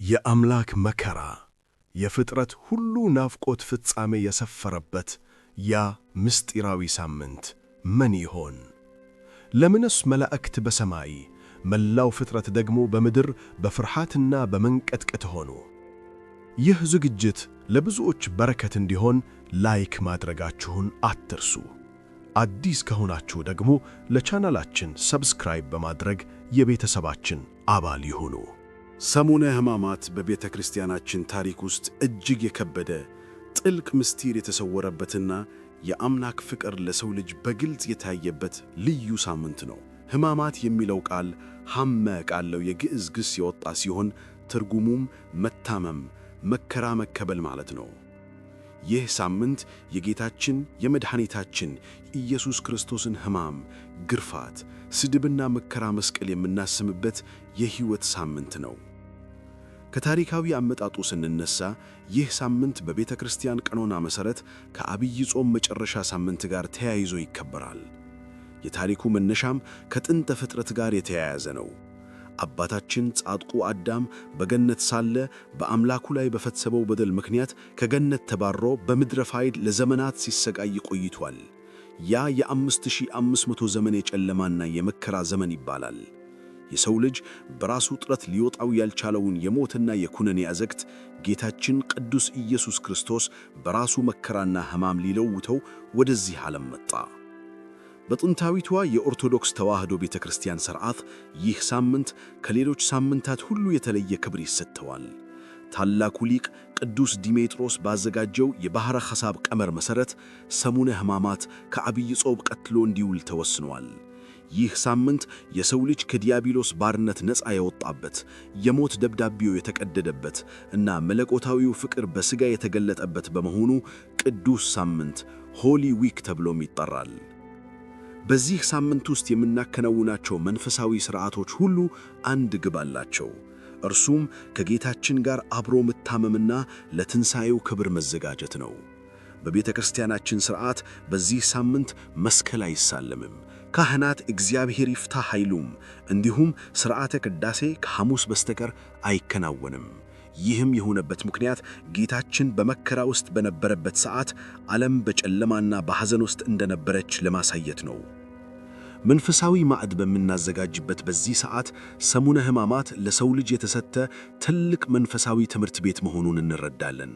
የአምላክ መከራ፣ የፍጥረት ሁሉ ናፍቆት ፍጻሜ የሰፈረበት ያ ምስጢራዊ ሳምንት ምን ይሆን? ለምንስ መላእክት በሰማይ፣ መላው ፍጥረት ደግሞ በምድር በፍርሃትና በመንቀጥቀጥ ሆኑ? ይህ ዝግጅት ለብዙዎች በረከት እንዲሆን like ማድረጋችሁን አትርሱ። አዲስ ከሆናችሁ ደግሞ ለቻናላችን subscribe በማድረግ የቤተሰባችን አባል ይሁኑ። ሰሙነ ሕማማት በቤተ ክርስቲያናችን ታሪክ ውስጥ እጅግ የከበደ፣ ጥልቅ ምስጢር የተሰወረበትና የአምላክ ፍቅር ለሰው ልጅ በግልጽ የታየበት ልዩ ሳምንት ነው። ሕማማት የሚለው ቃል ሐመ ካለው የግዕዝ ግስ የወጣ ሲሆን ትርጉሙም መታመም፣ መከራ መቀበል ማለት ነው። ይህ ሳምንት የጌታችን የመድኃኒታችን ኢየሱስ ክርስቶስን ሕማም፣ ግርፋት፣ ስድብና መከራ መስቀል የምናስምበት የሕይወት ሳምንት ነው። ከታሪካዊ አመጣጡ ስንነሳ ይህ ሳምንት በቤተ ክርስቲያን ቀኖና መሠረት ከዐቢይ ጾም መጨረሻ ሳምንት ጋር ተያይዞ ይከበራል። የታሪኩ መነሻም ከጥንተ ፍጥረት ጋር የተያያዘ ነው። አባታችን ጻድቁ አዳም በገነት ሳለ በአምላኩ ላይ በፈጸመው በደል ምክንያት ከገነት ተባሮ በምድረ ፋይድ ለዘመናት ሲሰቃይ ቆይቷል። ያ የ5500 ዘመን የጨለማና የመከራ ዘመን ይባላል። የሰው ልጅ በራሱ ጥረት ሊወጣው ያልቻለውን የሞትና የኩነኔ አዘቅት ጌታችን ቅዱስ ኢየሱስ ክርስቶስ በራሱ መከራና ሕማም ሊለውጠው ወደዚህ ዓለም መጣ። በጥንታዊቷ የኦርቶዶክስ ተዋሕዶ ቤተ ክርስቲያን ሥርዓት ይህ ሳምንት ከሌሎች ሳምንታት ሁሉ የተለየ ክብር ይሰጠዋል። ታላቁ ሊቅ ቅዱስ ዲሜጥሮስ ባዘጋጀው የባሕረ ሐሳብ ቀመር መሠረት ሰሙነ ሕማማት ከዐቢይ ጾም ቀጥሎ እንዲውል ተወስኗል። ይህ ሳምንት የሰው ልጅ ከዲያብሎስ ባርነት ነፃ የወጣበት፣ የሞት ደብዳቤው የተቀደደበት እና መለኮታዊው ፍቅር በሥጋ የተገለጠበት በመሆኑ ቅዱስ ሳምንት Holy Week ተብሎም ይጠራል። በዚህ ሳምንት ውስጥ የምናከናውናቸው መንፈሳዊ ሥርዓቶች ሁሉ አንድ ግብ አላቸው። እርሱም ከጌታችን ጋር አብሮ መታመምና ለትንሣኤው ክብር መዘጋጀት ነው። በቤተ ክርስቲያናችን ሥርዓት በዚህ ሳምንት መስቀል አይሳለምም፣ ካህናት እግዚአብሔር ይፍታ አይሉም፣ እንዲሁም ሥርዓተ ቅዳሴ ከሐሙስ በስተቀር አይከናወንም። ይህም የሆነበት ምክንያት ጌታችን በመከራ ውስጥ በነበረበት ሰዓት ዓለም በጨለማና በሐዘን ውስጥ እንደነበረች ለማሳየት ነው። መንፈሳዊ ማዕድ በምናዘጋጅበት በዚህ ሰዓት ሰሙነ ሕማማት ለሰው ልጅ የተሰጠ ትልቅ መንፈሳዊ ትምህርት ቤት መሆኑን እንረዳለን።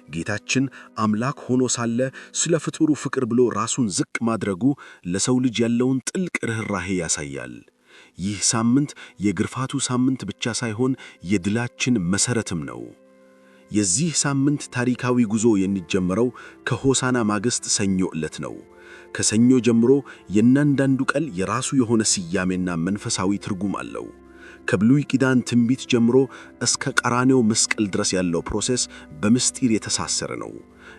ጌታችን አምላክ ሆኖ ሳለ ስለ ፍጡሩ ፍቅር ብሎ ራሱን ዝቅ ማድረጉ ለሰው ልጅ ያለውን ጥልቅ ርኅራሄ ያሳያል። ይህ ሳምንት የግርፋቱ ሳምንት ብቻ ሳይሆን የድላችን መሠረትም ነው። የዚህ ሳምንት ታሪካዊ ጉዞ የሚጀምረው ከሆሳዕና ማግስት ሰኞ ዕለት ነው። ከሰኞ ጀምሮ የእያንዳንዱ ቀን የራሱ የሆነ ስያሜና መንፈሳዊ ትርጉም አለው። ከብሉይ ኪዳን ትንቢት ጀምሮ እስከ ቀራንዮ መስቀል ድረስ ያለው process በምስጢር የተሳሰረ ነው።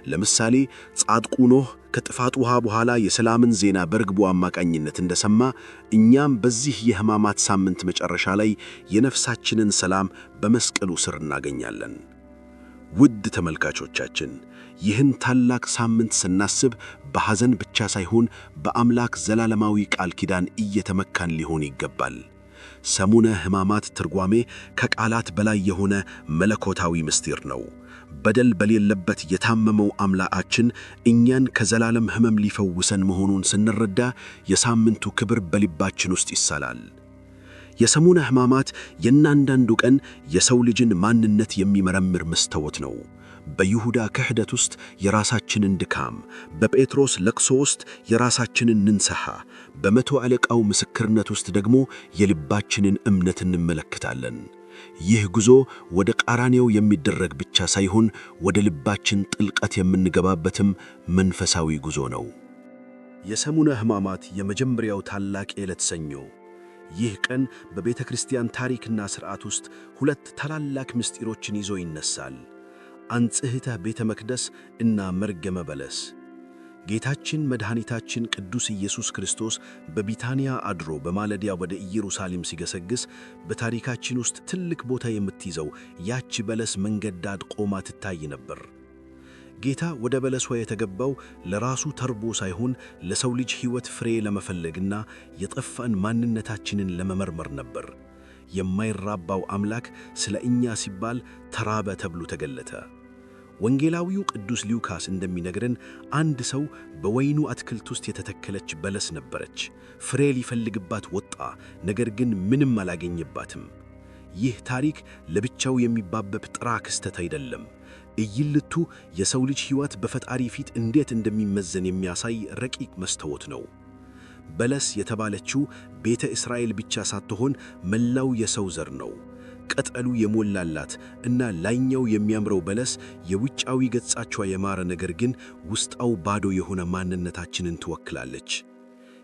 ለምሳሌ ጻድቁ ኖህ ከጥፋት ውሃ በኋላ የሰላምን ዜና በርግቡ አማካኝነት እንደሰማ፣ እኛም በዚህ የሕማማት ሳምንት መጨረሻ ላይ የነፍሳችንን ሰላም በመስቀሉ ስር እናገኛለን። ውድ ተመልካቾቻችን፣ ይህን ታላቅ ሳምንት ስናስብ በሐዘን ብቻ ሳይሆን በአምላክ ዘላለማዊ ቃል ኪዳን እየተመካን ሊሆን ይገባል። ሰሙነ ሕማማት ትርጓሜ ከቃላት በላይ የሆነ መለኮታዊ ምስጢር ነው። በደል በሌለበት የታመመው አምላካችን እኛን ከዘላለም ሕመም ሊፈውሰን መሆኑን ስንረዳ የሳምንቱ ክብር በልባችን ውስጥ ይሳላል። የሰሙነ ሕማማት የእያንዳንዱ ቀን የሰው ልጅን ማንነት የሚመረምር መስታወት ነው። በይሁዳ ክህደት ውስጥ የራሳችንን ድካም፣ በጴጥሮስ ለቅሶ ውስጥ የራሳችንን ንስሐ፣ በመቶ አለቃው ምስክርነት ውስጥ ደግሞ የልባችንን እምነት እንመለከታለን። ይህ ጉዞ ወደ ቀራንዮ የሚደረግ ብቻ ሳይሆን ወደ ልባችን ጥልቀት የምንገባበትም መንፈሳዊ ጉዞ ነው። የሰሙነ ሕማማት የመጀመሪያው ታላቅ ዕለት ሰኞ። ይህ ቀን በቤተ ክርስቲያን ታሪክና ሥርዓት ውስጥ ሁለት ታላላቅ ምስጢሮችን ይዞ ይነሳል፦ አንጽሕተ ቤተ መቅደስ እና መርገመ በለስ። ጌታችን መድኃኒታችን ቅዱስ ኢየሱስ ክርስቶስ በቢታንያ አድሮ በማለዳ ወደ ኢየሩሳሌም ሲገሰግስ በታሪካችን ውስጥ ትልቅ ቦታ የምትይዘው ያች በለስ መንገድ ዳር ቆማ ትታይ ነበር። ጌታ ወደ በለሷ የተገባው ለራሱ ተርቦ ሳይሆን ለሰው ልጅ ሕይወት ፍሬ ለመፈለግና የጠፋን ማንነታችንን ለመመርመር ነበር። የማይራባው አምላክ ስለ እኛ ሲባል ተራበ ተብሎ ተገለጠ። ወንጌላዊው ቅዱስ ሉቃስ እንደሚነግረን አንድ ሰው በወይኑ አትክልት ውስጥ የተተከለች በለስ ነበረች። ፍሬ ሊፈልግባት ወጣ፣ ነገር ግን ምንም አላገኘባትም። ይህ ታሪክ ለብቻው የሚባበብ ጥራ ክስተት አይደለም። እይልቱ የሰው ልጅ ሕይወት በፈጣሪ ፊት እንዴት እንደሚመዘን የሚያሳይ ረቂቅ መስታወት ነው። በለስ የተባለችው ቤተ እስራኤል ብቻ ሳትሆን መላው የሰው ዘር ነው። ቅጠሉ የሞላላት እና ላይኛው የሚያምረው በለስ የውጫዊ ገጻቿ የማረ ነገር ግን ውስጣው ባዶ የሆነ ማንነታችንን ትወክላለች።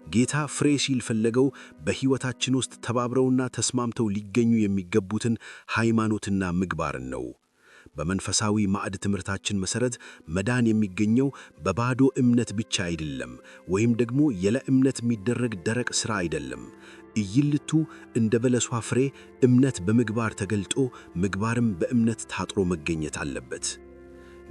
ጌታ ፍሬ ሲል ፈለገው በሕይወታችን ውስጥ ተባብረውና ተስማምተው ሊገኙ የሚገቡትን ሃይማኖትና ምግባርን ነው። በመንፈሳዊ ማዕድ ትምህርታችን መሠረት መዳን የሚገኘው በባዶ እምነት ብቻ አይደለም፣ ወይም ደግሞ ያለ እምነት የሚደረግ ደረቅ ሥራ አይደለም። እይልቱ እንደ በለሷ ፍሬ እምነት በምግባር ተገልጦ ምግባርም በእምነት ታጥሮ መገኘት አለበት።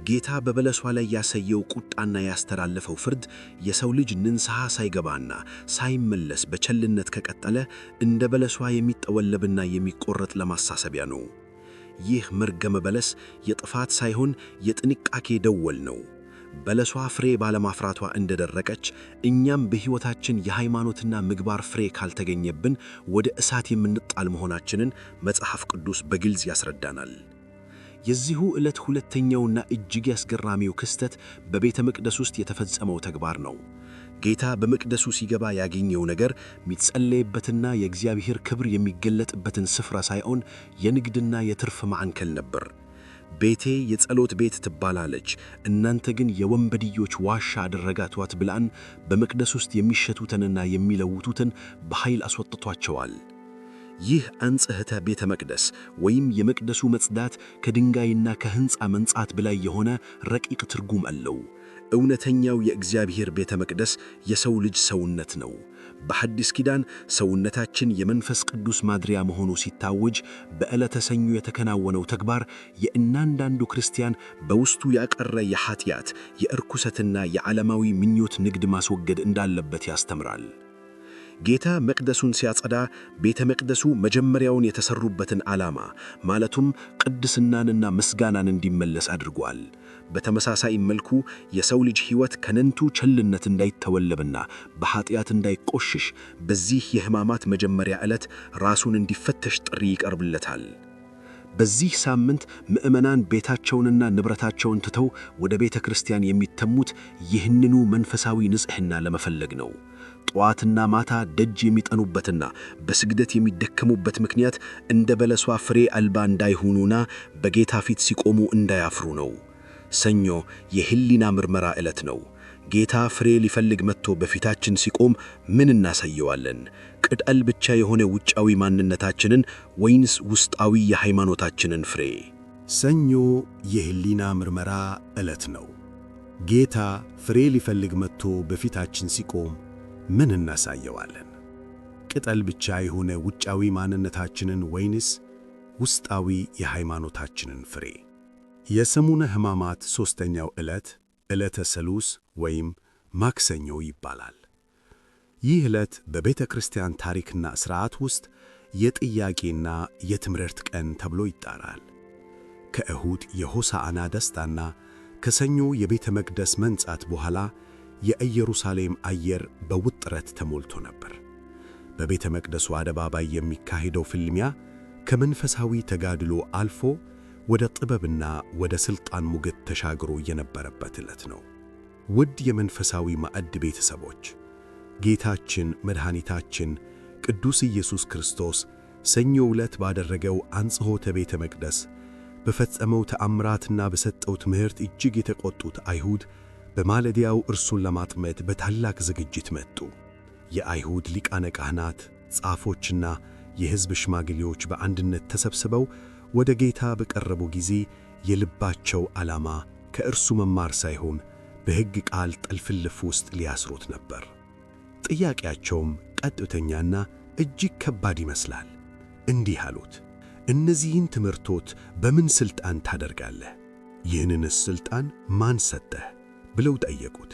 ጌታ በበለሷ ላይ ያሳየው ቁጣና ያስተላለፈው ፍርድ የሰው ልጅ ንስሐ ሳይገባና ሳይመለስ በቸልነት ከቀጠለ እንደ በለሷ የሚጠወለብና የሚቆረጥ ለማሳሰቢያ ነው። ይህ መርገመ በለስ የጥፋት ሳይሆን የጥንቃቄ ደወል ነው። በለሷ ፍሬ ባለማፍራቷ እንደደረቀች እኛም በሕይወታችን የሃይማኖትና ምግባር ፍሬ ካልተገኘብን ወደ እሳት የምንጣል መሆናችንን መጽሐፍ ቅዱስ በግልጽ ያስረዳናል። የዚሁ ዕለት ሁለተኛውና እጅግ አስገራሚው ክስተት በቤተ መቅደስ ውስጥ የተፈጸመው ተግባር ነው። ጌታ በመቅደሱ ሲገባ ያገኘው ነገር የሚጸለይበትና የእግዚአብሔር ክብር የሚገለጥበትን ስፍራ ሳይሆን የንግድና የትርፍ ማዕከል ነበር። ቤቴ የጸሎት ቤት ትባላለች፣ እናንተ ግን የወንበዴዎች ዋሻ አደረጋችኋት ብላን በመቅደስ ውስጥ የሚሸጡትንና የሚለውጡትን በኃይል አስወጥቷቸዋል። ይህ አንጽሕተ ቤተ መቅደስ ወይም የመቅደሱ መጽዳት ከድንጋይና ከሕንፃ መንጻት በላይ የሆነ ረቂቅ ትርጉም አለው። እውነተኛው የእግዚአብሔር ቤተ መቅደስ የሰው ልጅ ሰውነት ነው። በሐዲስ ኪዳን ሰውነታችን የመንፈስ ቅዱስ ማደሪያ መሆኑ ሲታወጅ በዕለተ ሰኞ የተከናወነው ተግባር የእያንዳንዱ ክርስቲያን በውስጡ ያቀረ የኃጢአት፣ የእርኩሰትና የዓለማዊ ምኞት ንግድ ማስወገድ እንዳለበት ያስተምራል። ጌታ መቅደሱን ሲያጸዳ ቤተ መቅደሱ መጀመሪያውን የተሰሩበትን ዓላማ ማለቱም ቅድስናንና ምስጋናን እንዲመለስ አድርጓል። በተመሳሳይ መልኩ የሰው ልጅ ሕይወት ከነንቱ ቸልነት እንዳይተወለብና በኃጢአት እንዳይቆሽሽ በዚህ የሕማማት መጀመሪያ ዕለት ራሱን እንዲፈተሽ ጥሪ ይቀርብለታል። በዚህ ሳምንት ምዕመናን ቤታቸውንና ንብረታቸውን ትተው ወደ ቤተ ክርስቲያን የሚተሙት ይህንኑ መንፈሳዊ ንጽሕና ለመፈለግ ነው። ጠዋትና ማታ ደጅ የሚጠኑበትና በስግደት የሚደከሙበት ምክንያት እንደ በለሷ ፍሬ አልባ እንዳይሆኑና በጌታ ፊት ሲቆሙ እንዳያፍሩ ነው። ሰኞ የሕሊና ምርመራ ዕለት ነው። ጌታ ፍሬ ሊፈልግ መጥቶ በፊታችን ሲቆም ምን እናሳየዋለን? ቅጠል ብቻ የሆነ ውጫዊ ማንነታችንን ወይንስ ውስጣዊ የሃይማኖታችንን ፍሬ? ሰኞ የሕሊና ምርመራ ዕለት ነው። ጌታ ፍሬ ሊፈልግ መጥቶ በፊታችን ሲቆም ምን እናሳየዋለን? ቅጠል ብቻ የሆነ ውጫዊ ማንነታችንን ወይንስ ውስጣዊ የሃይማኖታችንን ፍሬ? የሰሙነ ሕማማት ሦስተኛው ዕለት ዕለተ ሰሉስ ወይም ማክሰኞ ይባላል። ይህ ዕለት በቤተ ክርስቲያን ታሪክና ሥርዓት ውስጥ የጥያቄና የትምህርት ቀን ተብሎ ይጠራል። ከእሁድ የሆሳዕና ደስታና ከሰኞ የቤተ መቅደስ መንጻት በኋላ የኢየሩሳሌም አየር በውጥረት ተሞልቶ ነበር። በቤተ መቅደሱ አደባባይ የሚካሄደው ፍልሚያ ከመንፈሳዊ ተጋድሎ አልፎ ወደ ጥበብና ወደ ሥልጣን ሙግት ተሻግሮ የነበረበት ዕለት ነው። ውድ የመንፈሳዊ ማዕድ ቤተሰቦች፣ ጌታችን መድኃኒታችን ቅዱስ ኢየሱስ ክርስቶስ ሰኞ ዕለት ባደረገው አንጽሖተ ቤተ መቅደስ በፈጸመው ተአምራትና በሰጠው ትምህርት እጅግ የተቆጡት አይሁድ በማለዳው እርሱን ለማጥመድ በታላቅ ዝግጅት መጡ። የአይሁድ ሊቃነ ካህናት፣ ጻፎችና የሕዝብ ሽማግሌዎች በአንድነት ተሰብስበው ወደ ጌታ በቀረቡ ጊዜ የልባቸው ዓላማ ከእርሱ መማር ሳይሆን በሕግ ቃል ጥልፍልፍ ውስጥ ሊያስሩት ነበር። ጥያቄያቸውም ቀጥተኛና እጅግ ከባድ ይመስላል። እንዲህ አሉት፣ እነዚህን ትምህርቶች በምን ሥልጣን ታደርጋለህ? ይህንንስ ሥልጣን ማን ሰጠህ? ብለው ጠየቁት።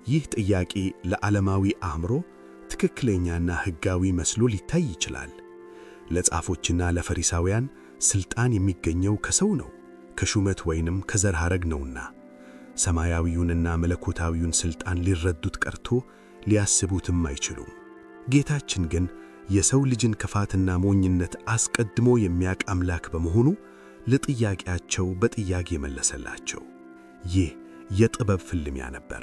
ይህ ጥያቄ ለዓለማዊ አእምሮ ትክክለኛና ሕጋዊ መስሎ ሊታይ ይችላል። ለጻፎችና ለፈሪሳውያን ሥልጣን የሚገኘው ከሰው ነው፣ ከሹመት ወይንም ከዘር ሐረግ ነውና። ሰማያዊውንና መለኮታዊውን ሥልጣን ሊረዱት ቀርቶ ሊያስቡትም አይችሉም። ጌታችን ግን የሰው ልጅን ክፋትና ሞኝነት አስቀድሞ የሚያውቅ አምላክ በመሆኑ ለጥያቄያቸው በጥያቄ መለሰላቸው። ይህ የጥበብ ፍልሚያ ነበር።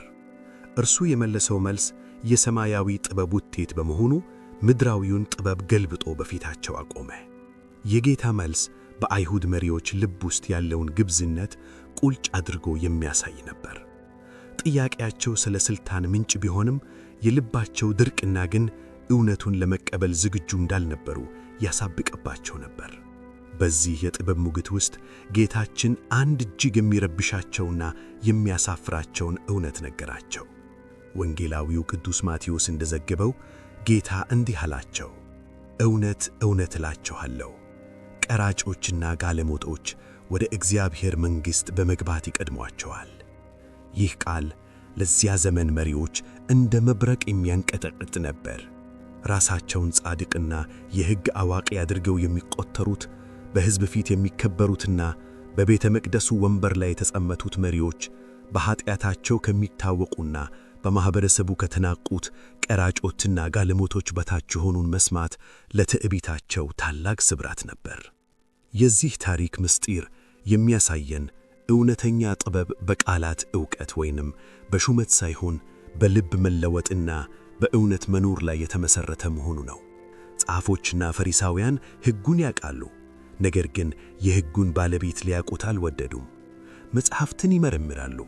እርሱ የመለሰው መልስ የሰማያዊ ጥበብ ውጤት በመሆኑ ምድራዊውን ጥበብ ገልብጦ በፊታቸው አቆመ። የጌታ መልስ በአይሁድ መሪዎች ልብ ውስጥ ያለውን ግብዝነት ቁልጭ አድርጎ የሚያሳይ ነበር። ጥያቄያቸው ስለ ሥልጣን ምንጭ ቢሆንም የልባቸው ድርቅና ግን እውነቱን ለመቀበል ዝግጁ እንዳልነበሩ ያሳብቅባቸው ነበር። በዚህ የጥበብ ሙግት ውስጥ ጌታችን አንድ እጅግ የሚረብሻቸውና የሚያሳፍራቸውን እውነት ነገራቸው። ወንጌላዊው ቅዱስ ማቴዎስ እንደዘገበው ጌታ እንዲህ አላቸው፣ እውነት እውነት እላችኋለሁ ቀራጮችና ጋለሞቶች ወደ እግዚአብሔር መንግሥት በመግባት ይቀድሟቸዋል። ይህ ቃል ለዚያ ዘመን መሪዎች እንደ መብረቅ የሚያንቀጠቅጥ ነበር። ራሳቸውን ጻድቅና የሕግ አዋቂ አድርገው የሚቆጠሩት፣ በሕዝብ ፊት የሚከበሩትና በቤተ መቅደሱ ወንበር ላይ የተጸመቱት መሪዎች በኀጢአታቸው ከሚታወቁና በማኅበረሰቡ ከተናቁት ቀራጮችና ጋለሞቶች በታች መሆኑን መስማት ለትዕቢታቸው ታላቅ ስብራት ነበር። የዚህ ታሪክ ምስጢር የሚያሳየን እውነተኛ ጥበብ በቃላት ዕውቀት ወይንም በሹመት ሳይሆን በልብ መለወጥና በእውነት መኖር ላይ የተመሠረተ መሆኑ ነው። ጻፎችና ፈሪሳውያን ሕጉን ያውቃሉ፣ ነገር ግን የሕጉን ባለቤት ሊያውቁት አልወደዱም። መጽሐፍትን ይመረምራሉ፣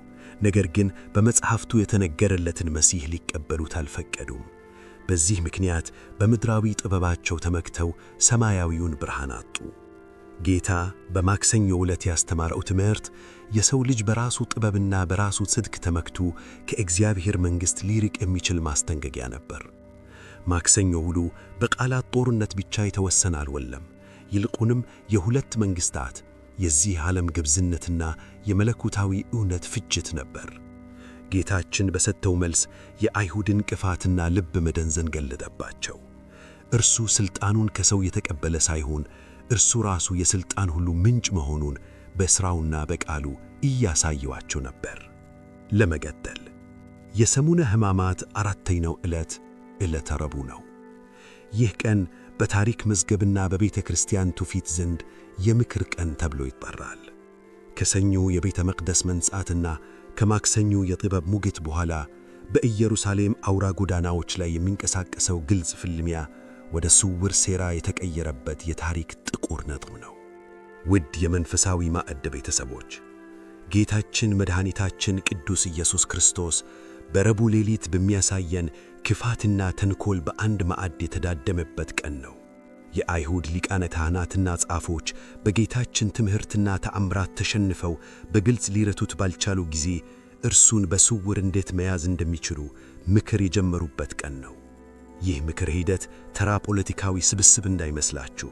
ነገር ግን በመጽሐፍቱ የተነገረለትን መሲህ ሊቀበሉት አልፈቀዱም። በዚህ ምክንያት በምድራዊ ጥበባቸው ተመክተው ሰማያዊውን ብርሃን አጡ። ጌታ በማክሰኞ ዕለት ያስተማረው ትምህርት የሰው ልጅ በራሱ ጥበብና በራሱ ጽድቅ ተመክቶ ከእግዚአብሔር መንግሥት ሊርቅ የሚችል ማስጠንቀቂያ ነበር። ማክሰኞ ውሎ በቃላት ጦርነት ብቻ የተወሰነ አልወለም። ይልቁንም የሁለት መንግሥታት የዚህ ዓለም ግብዝነትና የመለኮታዊ እውነት ፍጅት ነበር። ጌታችን በሰጠው መልስ የአይሁድን ክፋትና ልብ መደንዘን ገለጠባቸው። እርሱ ሥልጣኑን ከሰው የተቀበለ ሳይሆን እርሱ ራሱ የሥልጣን ሁሉ ምንጭ መሆኑን በሥራውና በቃሉ እያሳየዋቸው ነበር። ለመቀጠል የሰሙነ ሕማማት አራተኛው ዕለት ዕለተ ረቡዕ ነው። ይህ ቀን በታሪክ መዝገብና በቤተ ክርስቲያን ትውፊት ዘንድ የምክር ቀን ተብሎ ይጠራል። ከሰኞ የቤተ መቅደስ መንጻትና ከማክሰኞ የጥበብ ሙግት በኋላ በኢየሩሳሌም አውራ ጎዳናዎች ላይ የሚንቀሳቀሰው ግልጽ ፍልሚያ ወደ ስውር ሴራ የተቀየረበት የታሪክ ጥቁር ነጥብ ነው። ውድ የመንፈሳዊ ማዕድ ቤተሰቦች፣ ጌታችን መድኃኒታችን ቅዱስ ኢየሱስ ክርስቶስ በረቡዕ ሌሊት በሚያሳየን ክፋትና ተንኮል በአንድ ማዕድ የተዳደመበት ቀን ነው። የአይሁድ ሊቃነ ካህናትና ጻፎች በጌታችን ትምህርትና ተአምራት ተሸንፈው በግልጽ ሊረቱት ባልቻሉ ጊዜ እርሱን በስውር እንዴት መያዝ እንደሚችሉ ምክር የጀመሩበት ቀን ነው። ይህ ምክር ሂደት ተራ ፖለቲካዊ ስብስብ እንዳይመስላችሁ።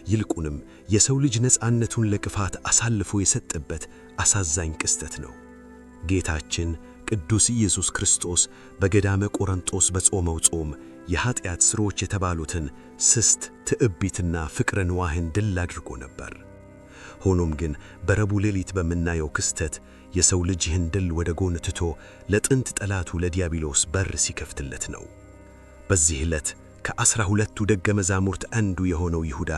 ይልቁንም የሰው ልጅ ነፃነቱን ለክፋት አሳልፎ የሰጠበት አሳዛኝ ክስተት ነው። ጌታችን ቅዱስ ኢየሱስ ክርስቶስ በገዳመ ቆሮንጦስ በጾመው ጾም የኀጢአት ሥሮች የተባሉትን ስስት፣ ትዕቢትና ፍቅረ ንዋይን ድል አድርጎ ነበር። ሆኖም ግን በረቡዕ ሌሊት በምናየው ክስተት የሰው ልጅ ይህን ድል ወደ ጎን ትቶ ለጥንት ጠላቱ ለዲያብሎስ በር ሲከፍትለት ነው። በዚህ ዕለት ከ12ቱ ደቀ መዛሙርት አንዱ የሆነው ይሁዳ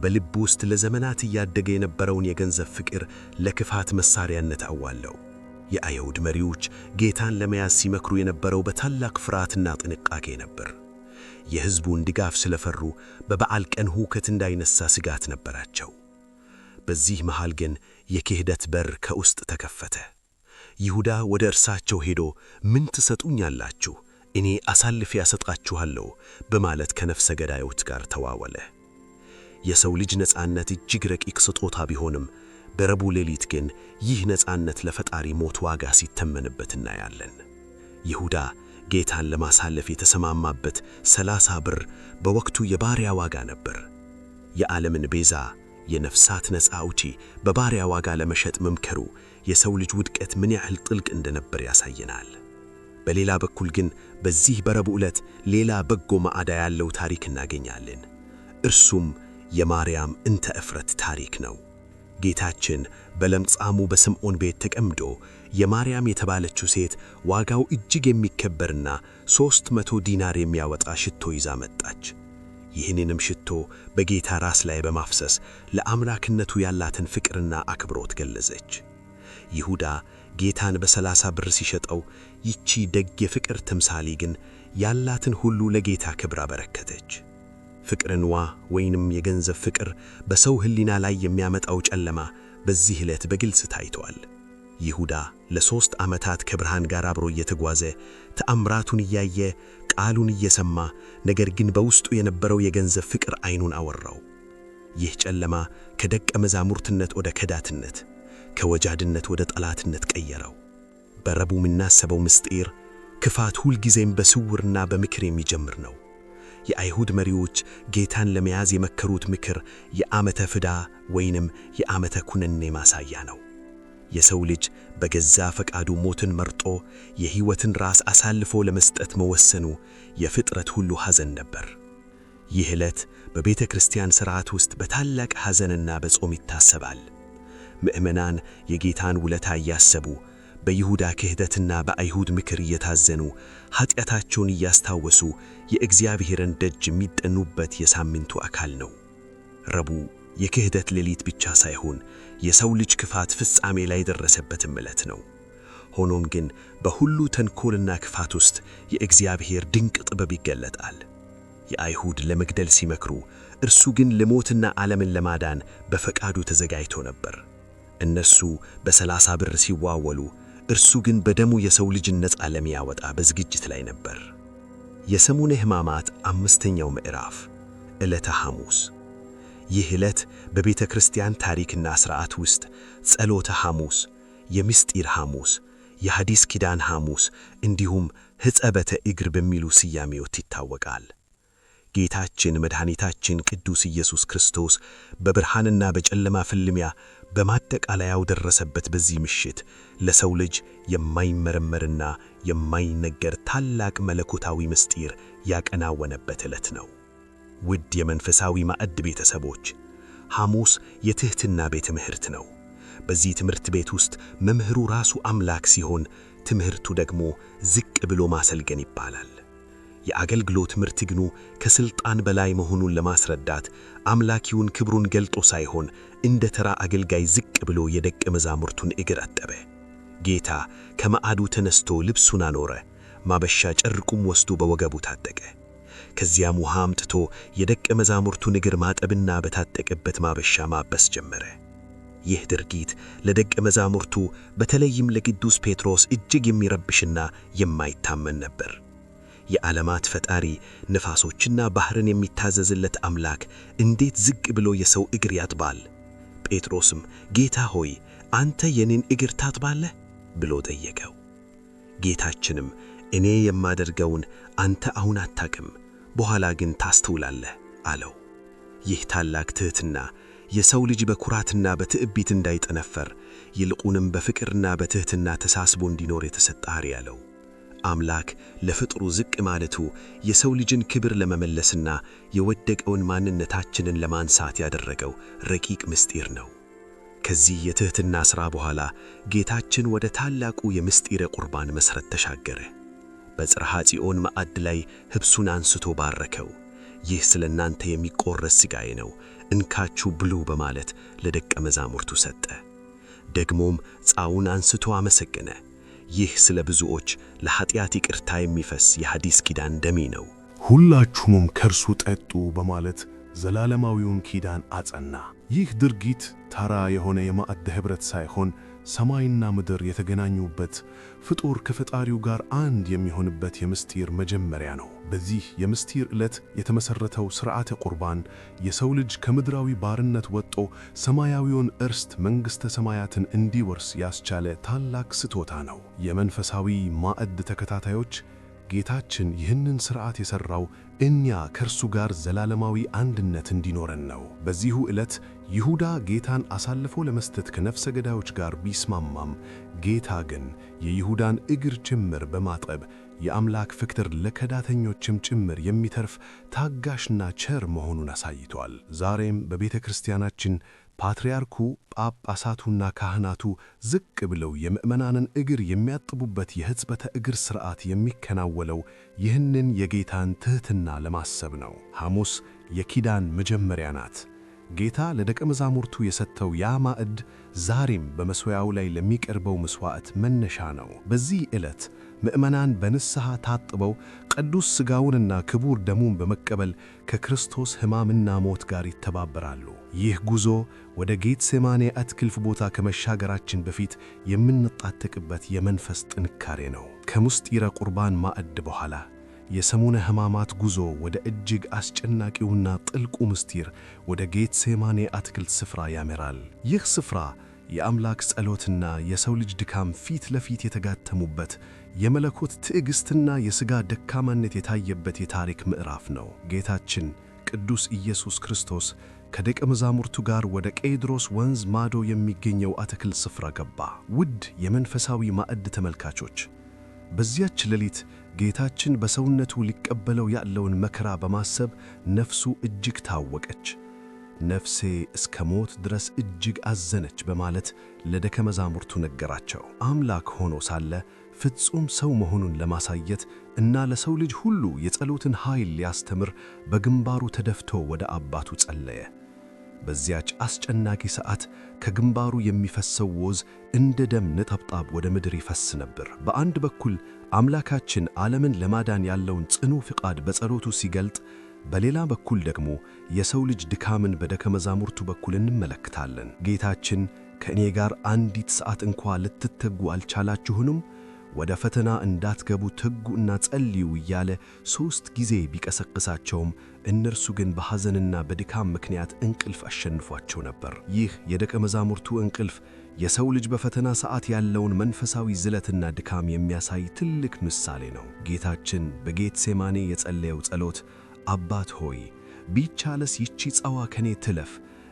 በልቡ ውስጥ ለዘመናት እያደገ የነበረውን የገንዘብ ፍቅር ለክፋት መሳሪያነት አዋለው። የአይሁድ መሪዎች ጌታን ለመያዝ ሲመክሩ የነበረው በታላቅ ፍርሃትና ጥንቃቄ ነበር። የሕዝቡን ድጋፍ ስለፈሩ በበዓል ቀን ሁከት እንዳይነሳ ስጋት ነበራቸው። በዚህ መሃል ግን የክህደት በር ከውስጥ ተከፈተ። ይሁዳ ወደ እርሳቸው ሄዶ ምን ትሰጡኛላችሁ? እኔ አሳልፌ አሰጣችኋለሁ በማለት ከነፍሰ ገዳዮች ጋር ተዋወለ። የሰው ልጅ ነፃነት እጅግ ረቂቅ ስጦታ ቢሆንም በረቡዕ ሌሊት ግን ይህ ነፃነት ለፈጣሪ ሞት ዋጋ ሲተመንበት እናያለን። ይሁዳ ጌታን ለማሳለፍ የተሰማማበት 30 ብር በወቅቱ የባሪያ ዋጋ ነበር። የዓለምን ቤዛ የነፍሳት ነፃ አውጪ በባሪያ ዋጋ ለመሸጥ መምከሩ የሰው ልጅ ውድቀት ምን ያህል ጥልቅ እንደነበር ያሳየናል። በሌላ በኩል ግን በዚህ በረቡዕ ዕለት ሌላ በጎ ማዕዳ ያለው ታሪክ እናገኛለን። እርሱም የማርያም እንተ እፍረት ታሪክ ነው። ጌታችን በለምጻሙ በስምዖን ቤት ተቀምጦ የማርያም የተባለችው ሴት ዋጋው እጅግ የሚከበርና 300 ዲናር የሚያወጣ ሽቶ ይዛ መጣች። ይህንንም ሽቶ በጌታ ራስ ላይ በማፍሰስ ለአምላክነቱ ያላትን ፍቅርና አክብሮት ገለጸች። ይሁዳ ጌታን በ30 ብር ሲሸጠው፣ ይቺ ደግ የፍቅር ተምሳሌ ግን ያላትን ሁሉ ለጌታ ክብር አበረከተች። ፍቅርንዋ ወይንም የገንዘብ ፍቅር በሰው ሕሊና ላይ የሚያመጣው ጨለማ በዚህ ዕለት በግልጽ ታይቷል። ይሁዳ ለ3 ዓመታት ከብርሃን ጋር አብሮ እየተጓዘ፣ ተአምራቱን እያየ፣ ቃሉን እየሰማ፣ ነገር ግን በውስጡ የነበረው የገንዘብ ፍቅር ዓይኑን አወራው። ይህ ጨለማ ከደቀ መዛሙርትነት ወደ ከዳትነት፣ ከወጃድነት ወደ ጠላትነት ቀየረው። በረቡዕ የምናስበው ምስጢር ክፋት ሁልጊዜም በስውርና በምክር የሚጀምር ነው። የአይሁድ መሪዎች ጌታን ለመያዝ የመከሩት ምክር የዓመተ ፍዳ ወይንም የዓመተ ኩነኔ ማሳያ ነው። የሰው ልጅ በገዛ ፈቃዱ ሞትን መርጦ የሕይወትን ራስ አሳልፎ ለመስጠት መወሰኑ የፍጥረት ሁሉ ሐዘን ነበር። ይህ ዕለት በቤተ ክርስቲያን ሥርዓት ውስጥ በታላቅ ሐዘንና በጾም ይታሰባል። ምዕመናን የጌታን ውለታ እያሰቡ፣ በይሁዳ ክህደትና በአይሁድ ምክር እየታዘኑ፣ ኃጢአታቸውን እያስታወሱ የእግዚአብሔርን ደጅ የሚጠኑበት የሳምንቱ አካል ነው። ረቡዕ የክህደት ሌሊት ብቻ ሳይሆን የሰው ልጅ ክፋት ፍጻሜ ላይ የደረሰበትም ዕለት ነው። ሆኖም ግን በሁሉ ተንኮልና ክፋት ውስጥ የእግዚአብሔር ድንቅ ጥበብ ይገለጣል። የአይሁድ ለመግደል ሲመክሩ፣ እርሱ ግን ለሞትና ዓለምን ለማዳን በፈቃዱ ተዘጋጅቶ ነበር። እነርሱ በ30 ብር ሲዋወሉ፣ እርሱ ግን በደሙ የሰው ልጅን ነፃ ለሚያወጣ በዝግጅት ላይ ነበር። የሰሙነ ሕማማት አምስተኛው ምዕራፍ፣ ዕለተ ሐሙስ። ይህ ዕለት በቤተ ክርስቲያን ታሪክና ሥርዓት ውስጥ ጸሎተ ሐሙስ፣ የምስጢር ሐሙስ፣ የሐዲስ ኪዳን ሐሙስ እንዲሁም ሕጸበተ እግር በሚሉ ስያሜዎች ይታወቃል። ጌታችን መድኃኒታችን ቅዱስ ኢየሱስ ክርስቶስ በብርሃንና በጨለማ ፍልሚያ በማጠቃለያው ደረሰበት በዚህ ምሽት ለሰው ልጅ የማይመረመርና የማይነገር ታላቅ መለኮታዊ ምስጢር ያከናወነበት ዕለት ነው። ውድ የመንፈሳዊ ማዕድ ቤተሰቦች፣ ሐሙስ የትሕትና ቤተ ትምህርት ነው። በዚህ ትምህርት ቤት ውስጥ መምህሩ ራሱ አምላክ ሲሆን፣ ትምህርቱ ደግሞ ዝቅ ብሎ ማሰልገን ይባላል። የአገልግሎት ትምህርት ግኑ ከስልጣን በላይ መሆኑን ለማስረዳት አምላኪውን ክብሩን ገልጦ ሳይሆን እንደ ተራ አገልጋይ ዝቅ ብሎ የደቀ መዛሙርቱን እግር አጠበ። ጌታ ከማዕዱ ተነስቶ ልብሱን አኖረ፣ ማበሻ ጨርቁም ወስዶ በወገቡ ታጠቀ። ከዚያም ውሃ አምጥቶ የደቀ መዛሙርቱን እግር ማጠብና በታጠቀበት ማበሻ ማበስ ጀመረ። ይህ ድርጊት ለደቀ መዛሙርቱ በተለይም ለቅዱስ ጴጥሮስ እጅግ የሚረብሽና የማይታመን ነበር። የዓለማት ፈጣሪ፣ ነፋሶችና ባሕርን የሚታዘዝለት አምላክ እንዴት ዝቅ ብሎ የሰው እግር ያጥባል? ጴጥሮስም "ጌታ ሆይ፣ አንተ የኔን እግር ታጥባለህ?" ብሎ ጠየቀው። ጌታችንም "እኔ የማደርገውን አንተ አሁን አታቅም፣ በኋላ ግን ታስተውላለህ" አለው። ይህ ታላቅ ትሕትና የሰው ልጅ በኩራትና በትዕቢት እንዳይጠነፈር፣ ይልቁንም በፍቅርና በትሕትና ተሳስቦ እንዲኖር የተሰጠ አርአያ ነው። አምላክ ለፍጥሩ ዝቅ ማለቱ የሰው ልጅን ክብር ለመመለስና የወደቀውን ማንነታችንን ለማንሳት ያደረገው ረቂቅ ምስጢር ነው። ከዚህ የትሕትና ሥራ በኋላ ጌታችን ወደ ታላቁ የምስጢረ ቁርባን መሠረት ተሻገረ። በጽርሐ ጽዮን ማዕድ ላይ ኅብስቱን አንስቶ ባረከው። "ይህ ስለ እናንተ የሚቆረስ ሥጋዬ ነው፣ እንካችሁ ብሉ" በማለት ለደቀ መዛሙርቱ ሰጠ። ደግሞም ጽዋውን አንስቶ አመሰገነ። "ይህ ስለ ብዙዎች ለኃጢአት ይቅርታ የሚፈስ የሐዲስ ኪዳን ደሜ ነው።" "ሁላችሁም ከእርሱ ጠጡ" በማለት ዘላለማዊውን ኪዳን አጸና። ይህ ድርጊት ተራ የሆነ የማዕድ ኅብረት ሳይሆን ሰማይና ምድር የተገናኙበት፣ ፍጡር ከፈጣሪው ጋር አንድ የሚሆንበት የምስጢር መጀመሪያ ነው። በዚህ የምስጢር ዕለት የተመሠረተው ሥርዓተ ቁርባን የሰው ልጅ ከምድራዊ ባርነት ወጥቶ ሰማያዊውን እርስት መንግሥተ ሰማያትን እንዲወርስ ያስቻለ ታላቅ ስጦታ ነው። የመንፈሳዊ ማዕድ ተከታታዮች ጌታችን ይህንን ሥርዓት የሠራው እኛ ከእርሱ ጋር ዘላለማዊ አንድነት እንዲኖረን ነው። በዚሁ ዕለት ይሁዳ ጌታን አሳልፎ ለመስጠት ከነፍሰ ገዳዮች ጋር ቢስማማም፣ ጌታ ግን የይሁዳን እግር ጭምር በማጠብ የአምላክ ፍቅር ለከዳተኞችም ጭምር የሚተርፍ ታጋሽና ቸር መሆኑን አሳይቷል። ዛሬም በቤተ ክርስቲያናችን ፓትርያርኩ፣ ጳጳሳቱና ካህናቱ ዝቅ ብለው የምዕመናንን እግር የሚያጥቡበት የሕጽበተ እግር ሥርዓት የሚከናወነው ይህንን የጌታን ትሕትና ለማሰብ ነው። ሐሙስ የኪዳን መጀመሪያ ናት። ጌታ ለደቀ መዛሙርቱ የሰጠው ያ ማዕድ ዛሬም በመሠዊያው ላይ ለሚቀርበው መሥዋዕት መነሻ ነው። በዚህ ዕለት ምዕመናን በንስሐ ታጥበው ቅዱስ ሥጋውንና ክቡር ደሙን በመቀበል ከክርስቶስ ሕማምና ሞት ጋር ይተባበራሉ። ይህ ጉዞ ወደ ጌትሴማኔ አትክልት ቦታ ከመሻገራችን በፊት የምንጣጠቅበት የመንፈስ ጥንካሬ ነው። ከምስጢረ ቁርባን ማዕድ በኋላ የሰሙነ ሕማማት ጉዞ ወደ እጅግ አስጨናቂውና ጥልቁ ምስጢር ወደ ጌትሴማኔ አትክልት ስፍራ ያመራል። ይህ ስፍራ የአምላክ ጸሎትና የሰው ልጅ ድካም ፊት ለፊት የተጋተሙበት፣ የመለኮት ትዕግሥትና የሥጋ ደካማነት የታየበት የታሪክ ምዕራፍ ነው። ጌታችን ቅዱስ ኢየሱስ ክርስቶስ ከደቀ መዛሙርቱ ጋር ወደ ቄድሮስ ወንዝ ማዶ የሚገኘው አትክልት ስፍራ ገባ። ውድ የመንፈሳዊ ማዕድ ተመልካቾች፣ በዚያች ሌሊት ጌታችን በሰውነቱ ሊቀበለው ያለውን መከራ በማሰብ ነፍሱ እጅግ ታወቀች። ነፍሴ እስከ ሞት ድረስ እጅግ አዘነች በማለት ለደቀ መዛሙርቱ ነገራቸው። አምላክ ሆኖ ሳለ ፍጹም ሰው መሆኑን ለማሳየት እና ለሰው ልጅ ሁሉ የጸሎትን ኃይል ሊያስተምር በግንባሩ ተደፍቶ ወደ አባቱ ጸለየ። በዚያች አስጨናቂ ሰዓት ከግንባሩ የሚፈሰው ወዝ እንደ ደም ነጠብጣብ ወደ ምድር ይፈስ ነበር። በአንድ በኩል አምላካችን ዓለምን ለማዳን ያለውን ጽኑ ፍቃድ በጸሎቱ ሲገልጥ፣ በሌላ በኩል ደግሞ የሰው ልጅ ድካምን በደቀ መዛሙርቱ በኩል እንመለከታለን። ጌታችን ከእኔ ጋር አንዲት ሰዓት እንኳ ልትተጉ አልቻላችሁንም? ወደ ፈተና እንዳትገቡ ትጉ እና ጸልዩ እያለ 3 ጊዜ ቢቀሰቅሳቸውም እነርሱ ግን በሐዘንና በድካም ምክንያት እንቅልፍ አሸንፏቸው ነበር። ይህ የደቀ መዛሙርቱ እንቅልፍ የሰው ልጅ በፈተና ሰዓት ያለውን መንፈሳዊ ዝለትና ድካም የሚያሳይ ትልቅ ምሳሌ ነው። ጌታችን በጌትሴማኔ የጸለየው ጸሎት አባት ሆይ፣ ቢቻለስ ይቺ ጽዋ ከኔ ትለፍ፣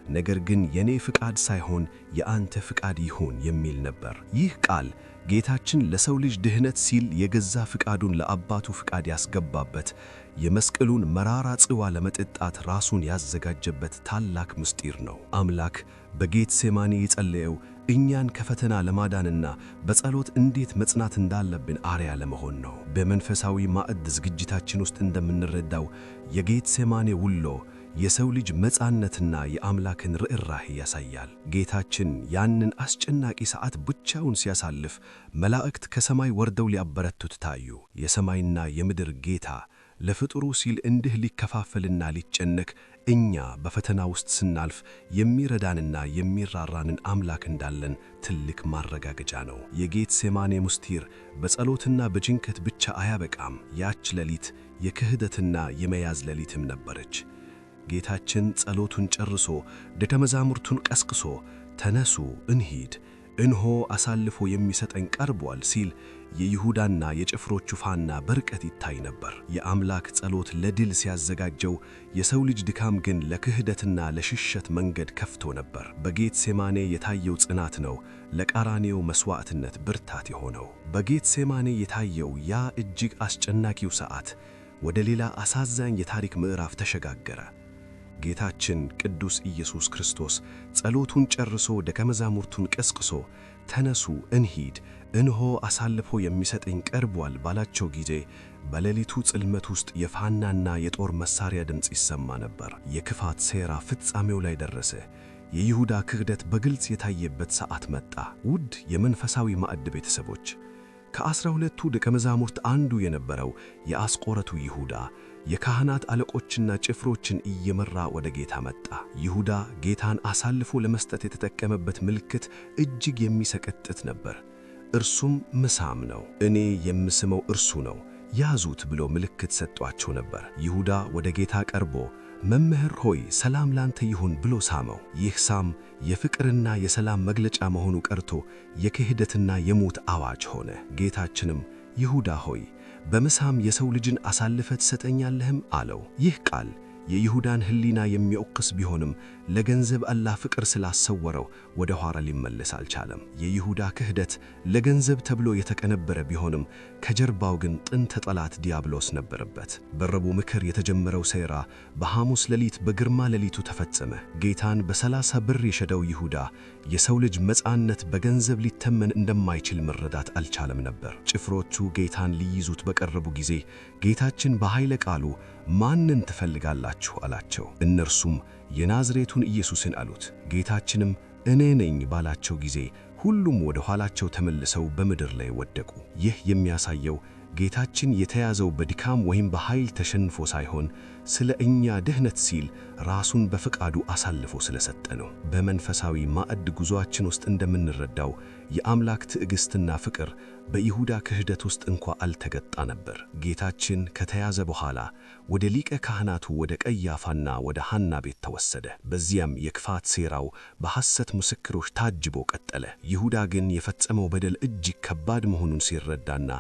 ነገር ግን የኔ ፍቃድ ሳይሆን የአንተ ፍቃድ ይሁን የሚል ነበር። ይህ ቃል ጌታችን ለሰው ልጅ ድህነት ሲል የገዛ ፍቃዱን ለአባቱ ፍቃድ ያስገባበት፣ የመስቀሉን መራራ ጽዋ ለመጠጣት ራሱን ያዘጋጀበት ታላቅ ምስጢር ነው። አምላክ በጌትሴማኔ የጸለየው እኛን ከፈተና ለማዳንና በጸሎት እንዴት መጽናት እንዳለብን አርአያ ለመሆን ነው። በመንፈሳዊ ማዕድ ዝግጅታችን ውስጥ እንደምንረዳው የጌትሴማኔ ውሎ የሰው ልጅ መጻነትና የአምላክን ርኅራኄ ያሳያል። ጌታችን ያንን አስጨናቂ ሰዓት ብቻውን ሲያሳልፍ መላእክት ከሰማይ ወርደው ሊያበረቱት ታዩ። የሰማይና የምድር ጌታ ለፍጡሩ ሲል እንዲህ ሊከፋፈልና ሊጨነቅ፣ እኛ በፈተና ውስጥ ስናልፍ የሚረዳንና የሚራራንን አምላክ እንዳለን ትልቅ ማረጋገጫ ነው። የጌትሴማኔ ምስጢር በጸሎትና በጭንቀት ብቻ አያበቃም። ያች ሌሊት የክህደትና የመያዝ ሌሊትም ነበረች። ጌታችን ጸሎቱን ጨርሶ ደቀ መዛሙርቱን ቀስቅሶ ተነሱ እንሂድ፣ እንሆ አሳልፎ የሚሰጠኝ ቀርቧል ሲል የይሁዳና የጭፍሮቹ ፋና በርቀት ይታይ ነበር። የአምላክ ጸሎት ለድል ሲያዘጋጀው፣ የሰው ልጅ ድካም ግን ለክህደትና ለሽሽት መንገድ ከፍቶ ነበር። በጌትሴማኔ የታየው ጽናት ነው ለቀራንዮው መሥዋዕትነት ብርታት የሆነው። በጌትሴማኔ የታየው ያ እጅግ አስጨናቂው ሰዓት ወደ ሌላ አሳዛኝ የታሪክ ምዕራፍ ተሸጋገረ። ጌታችን ቅዱስ ኢየሱስ ክርስቶስ ጸሎቱን ጨርሶ ደቀ መዛሙርቱን ቀስቅሶ ተነሱ እንሂድ፣ እንሆ አሳልፎ የሚሰጠኝ ቀርቧል ባላቸው ጊዜ በሌሊቱ ጽልመት ውስጥ የፋናና የጦር መሳሪያ ድምፅ ይሰማ ነበር። የክፋት ሴራ ፍጻሜው ላይ ደረሰ። የይሁዳ ክህደት በግልጽ የታየበት ሰዓት መጣ። ውድ የመንፈሳዊ ማዕድ ቤተሰቦች፣ ከ12ቱ ደቀ መዛሙርት አንዱ የነበረው የአስቆረቱ ይሁዳ የካህናት አለቆችና ጭፍሮችን እየመራ ወደ ጌታ መጣ። ይሁዳ ጌታን አሳልፎ ለመስጠት የተጠቀመበት ምልክት እጅግ የሚሰቀጥጥ ነበር። እርሱም ምሳም ነው። እኔ የምስመው እርሱ ነው፣ ያዙት ብሎ ምልክት ሰጧቸው ነበር። ይሁዳ ወደ ጌታ ቀርቦ መምህር ሆይ፣ ሰላም ላንተ ይሁን ብሎ ሳመው። ይህ ሳም የፍቅርና የሰላም መግለጫ መሆኑ ቀርቶ የክህደትና የሞት አዋጅ ሆነ። ጌታችንም ይሁዳ ሆይ፣ በምሳም የሰው ልጅን አሳልፈህ ትሰጠኛለህም አለው። ይህ ቃል የይሁዳን ሕሊና የሚወቅስ ቢሆንም ለገንዘብ አላህ ፍቅር ስላሰወረው ወደ ኋላ ሊመለስ አልቻለም። የይሁዳ ክህደት ለገንዘብ ተብሎ የተቀነበረ ቢሆንም ከጀርባው ግን ጥንተ ጠላት ዲያብሎስ ነበረበት። በረቡዕ ምክር የተጀመረው ሴራ በሐሙስ ሌሊት በግርማ ሌሊቱ ተፈጸመ። ጌታን በ30 ብር የሸጠው ይሁዳ የሰው ልጅ ነፃነት በገንዘብ ሊተመን እንደማይችል መረዳት አልቻለም ነበር። ጭፍሮቹ ጌታን ሊይዙት በቀረቡ ጊዜ ጌታችን በኃይለ ቃሉ ማንን ትፈልጋላችሁ አላቸው። እነርሱም የናዝሬቱን ኢየሱስን አሉት። ጌታችንም እኔ ነኝ ባላቸው ጊዜ ሁሉም ወደ ኋላቸው ተመልሰው በምድር ላይ ወደቁ። ይህ የሚያሳየው ጌታችን የተያዘው በድካም ወይም በኃይል ተሸንፎ ሳይሆን ስለ እኛ ድህነት ሲል ራሱን በፈቃዱ አሳልፎ ስለሰጠ ነው። በመንፈሳዊ ማዕድ ጉዞአችን ውስጥ እንደምንረዳው የአምላክ ትዕግስትና ፍቅር በይሁዳ ክህደት ውስጥ እንኳ አልተገጣ ነበር። ጌታችን ከተያዘ በኋላ ወደ ሊቀ ካህናቱ ወደ ቀያፋና ወደ ሐና ቤት ተወሰደ። በዚያም የክፋት ሴራው በሐሰት ምስክሮች ታጅቦ ቀጠለ። ይሁዳ ግን የፈጸመው በደል እጅግ ከባድ መሆኑን ሲረዳና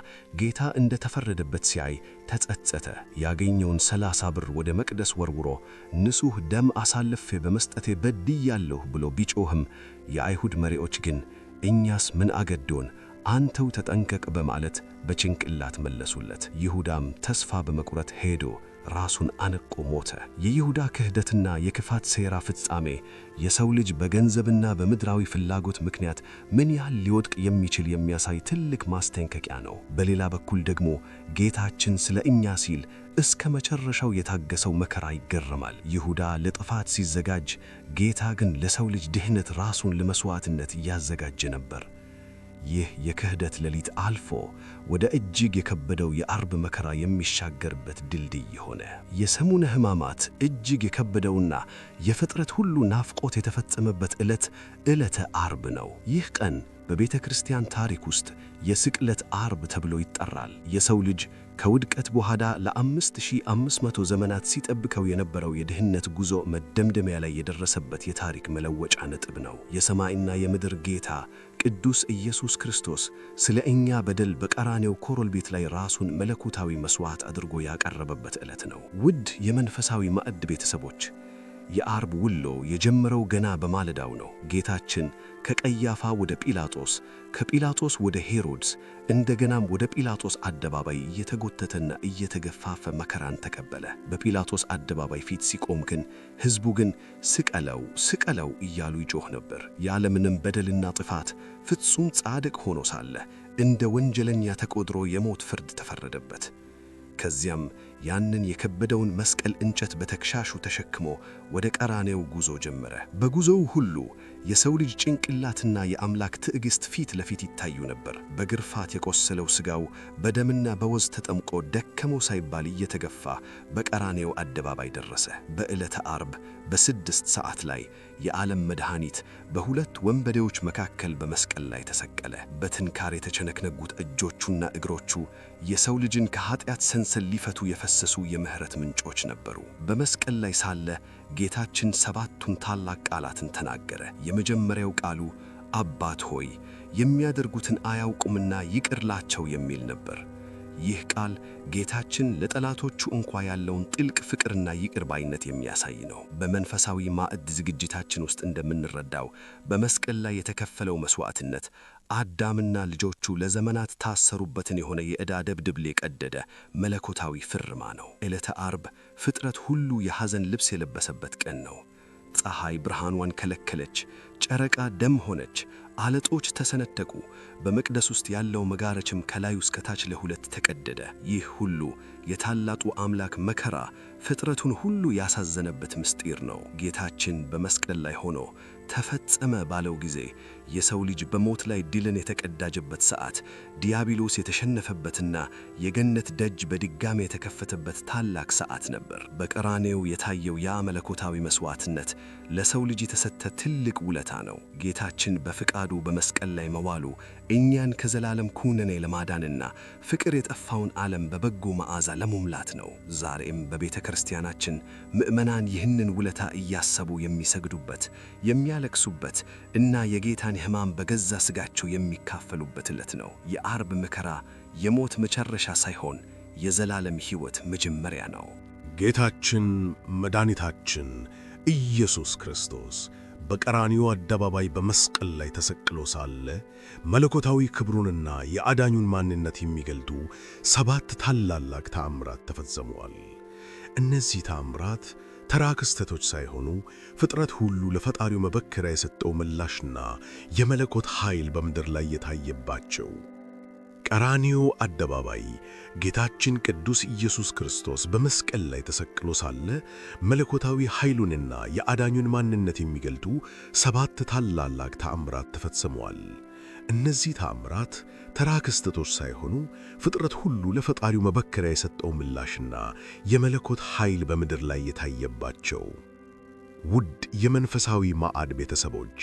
ጌታ እንደተፈረደበት ሲያይ ተጸጸተ። ያገኘውን 30 ብር ወደ መቅደስ ወርውሮ ንጹሕ ደም አሳልፌ በመስጠቴ በድያለሁ ብሎ ቢጮህም የአይሁድ መሪዎች ግን እኛስ ምን አገዶን አንተው ተጠንቀቅ በማለት በጭንቅላት መለሱለት። ይሁዳም ተስፋ በመቁረጥ ሄዶ ራሱን አንቆ ሞተ። የይሁዳ ክህደትና የክፋት ሴራ ፍጻሜ የሰው ልጅ በገንዘብና በምድራዊ ፍላጎት ምክንያት ምን ያህል ሊወድቅ የሚችል የሚያሳይ ትልቅ ማስጠንቀቂያ ነው። በሌላ በኩል ደግሞ ጌታችን ስለ እኛ ሲል እስከ መጨረሻው የታገሰው መከራ ይገረማል። ይሁዳ ለጥፋት ሲዘጋጅ፣ ጌታ ግን ለሰው ልጅ ድህነት ራሱን ለመስዋዕትነት እያዘጋጀ ነበር። ይህ የክህደት ሌሊት አልፎ ወደ እጅግ የከበደው የዓርብ መከራ የሚሻገርበት ድልድይ ሆነ። የሰሙነ ሕማማት እጅግ የከበደውና የፍጥረት ሁሉ ናፍቆት የተፈጸመበት ዕለት ዕለተ ዓርብ ነው። ይህ ቀን በቤተ ክርስቲያን ታሪክ ውስጥ የስቅለት ዓርብ ተብሎ ይጠራል። የሰው ልጅ ከውድቀት በኋላ ለ5500 ዘመናት ሲጠብቀው የነበረው የድህነት ጉዞ መደምደሚያ ላይ የደረሰበት የታሪክ መለወጫ ነጥብ ነው። የሰማይና የምድር ጌታ ቅዱስ ኢየሱስ ክርስቶስ ስለ እኛ በደል በቀራንዮው ኮረብታ ላይ ራሱን መለኮታዊ መስዋዕት አድርጎ ያቀረበበት ዕለት ነው። ውድ የመንፈሳዊ ማዕድ ቤተሰቦች፣ የዓርብ ውሎ የጀመረው ገና በማለዳው ነው። ጌታችን ከቀያፋ ወደ ጲላጦስ፣ ከጲላጦስ ወደ ሄሮድስ፣ እንደገናም ወደ ጲላጦስ አደባባይ እየተጎተተና እየተገፋፈ መከራን ተቀበለ። በጲላጦስ አደባባይ ፊት ሲቆም ግን ሕዝቡ ግን ስቀለው ስቀለው እያሉ ይጮህ ነበር። ያለምንም በደልና ጥፋት ፍጹም ጻድቅ ሆኖ ሳለ እንደ ወንጀለኛ ተቆጥሮ የሞት ፍርድ ተፈረደበት። ከዚያም ያንን የከበደውን መስቀል እንጨት በትከሻው ተሸክሞ ወደ ቀራንዮው ጉዞ ጀመረ። በጉዞው ሁሉ የሰው ልጅ ጭንቅላትና የአምላክ ትዕግስት ፊት ለፊት ይታዩ ነበር። በግርፋት የቆሰለው ሥጋው በደምና በወዝ ተጠምቆ ደከመው ሳይባል እየተገፋ በቀራንዮው አደባባይ ደረሰ። በዕለተ ዓርብ በ6 ሰዓት ላይ የዓለም መድኃኒት በሁለት ወንበዴዎች መካከል በመስቀል ላይ ተሰቀለ። በትንካር የተቸነከኑት እጆቹና እግሮቹ የሰው ልጅን ከኃጢአት ሰንሰል ሊፈቱ የፈሰሱ የምህረት ምንጮች ነበሩ። በመስቀል ላይ ሳለ ጌታችን ሰባቱን ታላቅ ቃላትን ተናገረ። የመጀመሪያው ቃሉ አባት ሆይ የሚያደርጉትን አያውቁምና ይቅር በላቸው የሚል ነበር። ይህ ቃል ጌታችን ለጠላቶቹ እንኳ ያለውን ጥልቅ ፍቅርና ይቅር ባይነት የሚያሳይ ነው። በመንፈሳዊ ማዕድ ዝግጅታችን ውስጥ እንደምንረዳው በመስቀል ላይ የተከፈለው መስዋዕትነት አዳምና ልጆቹ ለዘመናት ታሰሩበትን የሆነ የዕዳ ደብዳቤ የቀደደ መለኮታዊ ፍርማ ነው። ዕለተ ዓርብ ፍጥረት ሁሉ የሐዘን ልብስ የለበሰበት ቀን ነው። ፀሐይ ብርሃኗን ከለከለች፣ ጨረቃ ደም ሆነች፣ አለጦች ተሰነጠቁ። በመቅደስ ውስጥ ያለው መጋረጅም ከላይ እስከ ታች ለሁለት ተቀደደ። ይህ ሁሉ የታላቁ አምላክ መከራ ፍጥረቱን ሁሉ ያሳዘነበት ምስጢር ነው። ጌታችን በመስቀል ላይ ሆኖ ተፈጸመ ባለው ጊዜ የሰው ልጅ በሞት ላይ ድልን የተቀዳጀበት ሰዓት፣ ዲያብሎስ የተሸነፈበትና የገነት ደጅ በድጋሚ የተከፈተበት ታላቅ ሰዓት ነበር። በቀራንዮው የታየው ያ መለኮታዊ መስዋዕትነት ለሰው ልጅ የተሰጠ ትልቅ ውለታ ነው። ጌታችን በፍቃዱ በመስቀል ላይ መዋሉ እኛን ከዘላለም ኩነኔ ለማዳንና ፍቅር የጠፋውን ዓለም በበጎ መዓዛ ለመሙላት ነው። ዛሬም በቤተ ክርስቲያናችን ምዕመናን ይህንን ውለታ እያሰቡ የሚሰግዱበት፣ የሚያለቅሱበት እና የጌታን ሕማም በገዛ ሥጋቸው የሚካፈሉበት ዕለት ነው። የዓርብ መከራ የሞት መጨረሻ ሳይሆን የዘላለም ሕይወት መጀመሪያ ነው። ጌታችን መድኃኒታችን ኢየሱስ ክርስቶስ በቀራንዮ አደባባይ በመስቀል ላይ ተሰቅሎ ሳለ መለኮታዊ ክብሩንና የአዳኙን ማንነት የሚገልጡ ሰባት ታላላቅ ተአምራት ተፈጽመዋል። እነዚህ ተአምራት ተራ ክስተቶች ሳይሆኑ ፍጥረት ሁሉ ለፈጣሪው መበከሪያ የሰጠው ምላሽና የመለኮት ኃይል በምድር ላይ የታየባቸው። ቀራንዮ አደባባይ ጌታችን ቅዱስ ኢየሱስ ክርስቶስ በመስቀል ላይ ተሰቅሎ ሳለ መለኮታዊ ኃይሉንና የአዳኙን ማንነት የሚገልጡ ሰባት ታላላቅ ተአምራት ተፈጽመዋል። እነዚህ ተአምራት ተራ ክስተቶች ሳይሆኑ ፍጥረት ሁሉ ለፈጣሪው መበከሪያ የሰጠው ምላሽና የመለኮት ኃይል በምድር ላይ የታየባቸው። ውድ የመንፈሳዊ ማዕድ ቤተሰቦች፣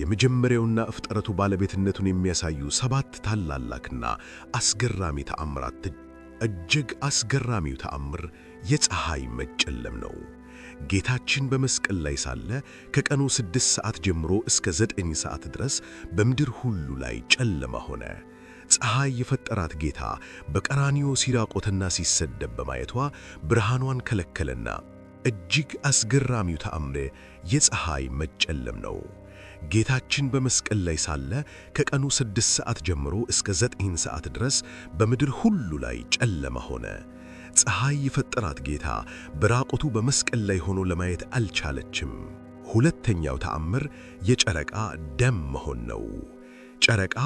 የመጀመሪያውና ፍጥረቱ ባለቤትነቱን የሚያሳዩ ሰባት ታላላቅና አስገራሚ ተአምራት። እጅግ አስገራሚው ተአምር የፀሐይ መጨለም ነው። ጌታችን በመስቀል ላይ ሳለ ከቀኑ 6 ሰዓት ጀምሮ እስከ 9 ሰዓት ድረስ በምድር ሁሉ ላይ ጨለማ ሆነ። ፀሐይ የፈጠራት ጌታ በቀራንዮ ሲራቆትና ሲሰደብ በማየቷ ብርሃኗን ከለከለና እጅግ አስገራሚው ተአምር የፀሐይ መጨለም ነው። ጌታችን በመስቀል ላይ ሳለ ከቀኑ 6 ሰዓት ጀምሮ እስከ 9 ሰዓት ድረስ በምድር ሁሉ ላይ ጨለማ ሆነ። ፀሐይ የፈጠራት ጌታ በራቆቱ በመስቀል ላይ ሆኖ ለማየት አልቻለችም። ሁለተኛው ተአምር የጨረቃ ደም መሆን ነው። ጨረቃ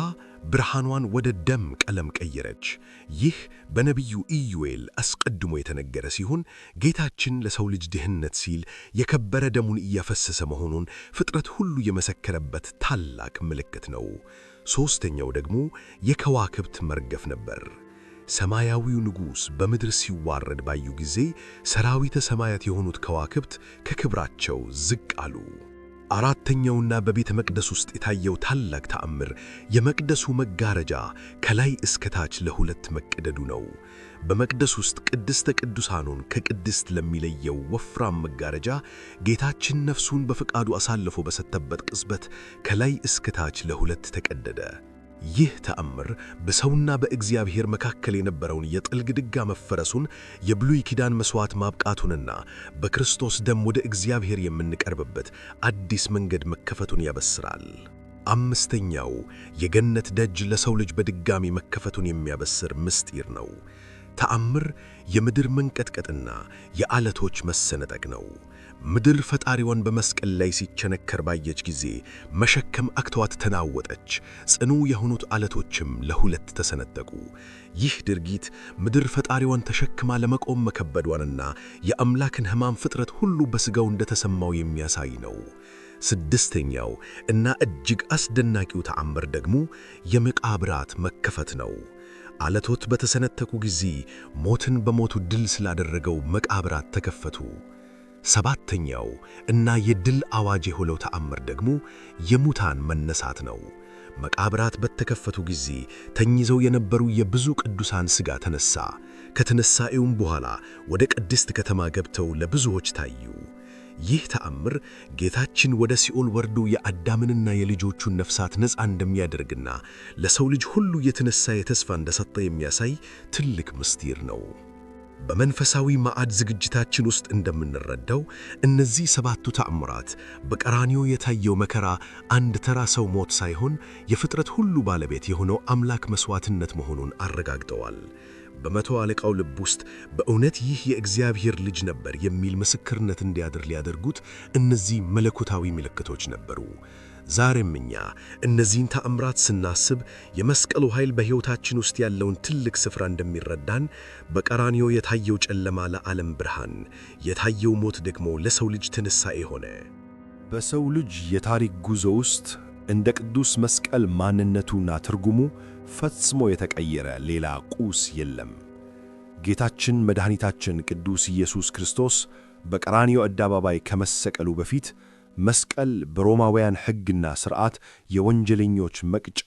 ብርሃኗን ወደ ደም ቀለም ቀየረች። ይህ በነቢዩ ኢዩኤል አስቀድሞ የተነገረ ሲሆን ጌታችን ለሰው ልጅ ድህነት ሲል የከበረ ደሙን እያፈሰሰ መሆኑን ፍጥረት ሁሉ የመሰከረበት ታላቅ ምልክት ነው። ሦስተኛው ደግሞ የከዋክብት መርገፍ ነበር። ሰማያዊው ንጉሥ በምድር ሲዋረድ ባዩ ጊዜ ሰራዊተ ሰማያት የሆኑት ከዋክብት ከክብራቸው ዝቅ አሉ። አራተኛውና በቤተ መቅደስ ውስጥ የታየው ታላቅ ተአምር የመቅደሱ መጋረጃ ከላይ እስከ ታች ለሁለት መቀደዱ ነው። በመቅደስ ውስጥ ቅድስተ ቅዱሳኑን ከቅድስት ለሚለየው ወፍራም መጋረጃ ጌታችን ነፍሱን በፈቃዱ አሳልፎ በሰጠበት ቅጽበት ከላይ እስከ ታች ለሁለት ተቀደደ። ይህ ተአምር በሰውና በእግዚአብሔር መካከል የነበረውን የጥል ግድግዳ መፈረሱን፣ የብሉይ ኪዳን መሥዋዕት ማብቃቱንና በክርስቶስ ደም ወደ እግዚአብሔር የምንቀርብበት አዲስ መንገድ መከፈቱን ያበስራል። አምስተኛው የገነት ደጅ ለሰው ልጅ በድጋሚ መከፈቱን የሚያበስር ምስጢር ነው። ተአምር የምድር መንቀጥቀጥና የዓለቶች መሰነጠቅ ነው። ምድር ፈጣሪዋን በመስቀል ላይ ሲቸነከር ባየች ጊዜ መሸከም አቅቷት ተናወጠች፣ ጽኑ የሆኑት ዓለቶችም ለሁለት ተሰነጠቁ። ይህ ድርጊት ምድር ፈጣሪዋን ተሸክማ ለመቆም መከበዷንና የአምላክን ሕማም ፍጥረት ሁሉ በሥጋው እንደተሰማው የሚያሳይ ነው። ስድስተኛው እና እጅግ አስደናቂው ተአምር ደግሞ የመቃብራት መከፈት ነው። ዓለቶች በተሰነጠቁ ጊዜ ሞትን በሞቱ ድል ስላደረገው መቃብራት ተከፈቱ። ሰባተኛው እና የድል አዋጅ የሆነው ተአምር ደግሞ የሙታን መነሳት ነው። መቃብራት በተከፈቱ ጊዜ ተኝዘው የነበሩ የብዙ ቅዱሳን ሥጋ ተነሳ። ከትንሣኤውም በኋላ ወደ ቅድስት ከተማ ገብተው ለብዙዎች ታዩ። ይህ ተአምር ጌታችን ወደ ሲኦል ወርዶ የአዳምንና የልጆቹን ነፍሳት ነፃ እንደሚያደርግና ለሰው ልጅ ሁሉ የትንሣኤ ተስፋ እንደሰጠ የሚያሳይ ትልቅ ምስጢር ነው። በመንፈሳዊ ማዕድ ዝግጅታችን ውስጥ እንደምንረዳው እነዚህ ሰባቱ ተአምራት በቀራንዮ የታየው መከራ አንድ ተራ ሰው ሞት ሳይሆን የፍጥረት ሁሉ ባለቤት የሆነው አምላክ መሥዋዕትነት መሆኑን አረጋግጠዋል። በመቶ አለቃው ልብ ውስጥ በእውነት ይህ የእግዚአብሔር ልጅ ነበር የሚል ምስክርነት እንዲያድር ሊያደርጉት እነዚህ መለኮታዊ ምልክቶች ነበሩ። ዛሬም እኛ እነዚህን ተአምራት ስናስብ የመስቀሉ ኃይል በሕይወታችን ውስጥ ያለውን ትልቅ ስፍራ እንደሚረዳን፣ በቀራንዮ የታየው ጨለማ ለዓለም ብርሃን፣ የታየው ሞት ደግሞ ለሰው ልጅ ትንሣኤ ሆነ። በሰው ልጅ የታሪክ ጉዞ ውስጥ እንደ ቅዱስ መስቀል ማንነቱና ትርጉሙ ፈጽሞ የተቀየረ ሌላ ቁስ የለም። ጌታችን መድኃኒታችን ቅዱስ ኢየሱስ ክርስቶስ በቀራንዮ አደባባይ ከመሰቀሉ በፊት መስቀል በሮማውያን ሕግና ሥርዓት የወንጀለኞች መቅጫ፣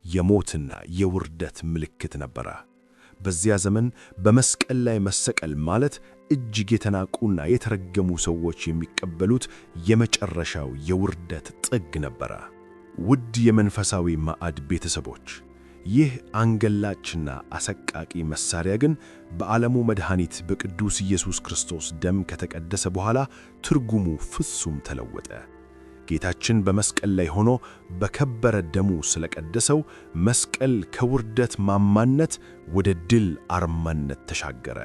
የሞትና የውርደት ምልክት ነበረ። በዚያ ዘመን በመስቀል ላይ መሰቀል ማለት እጅግ የተናቁና የተረገሙ ሰዎች የሚቀበሉት የመጨረሻው የውርደት ጥግ ነበረ። ውድ የመንፈሳዊ ማዕድ ቤተሰቦች፣ ይህ አንገላችና አሰቃቂ መሳሪያ ግን በዓለሙ መድኃኒት በቅዱስ ኢየሱስ ክርስቶስ ደም ከተቀደሰ በኋላ ትርጉሙ ፍጹም ተለወጠ። ጌታችን በመስቀል ላይ ሆኖ በከበረ ደሙ ስለቀደሰው መስቀል ከውርደት ማማነት ወደ ድል አርማነት ተሻገረ።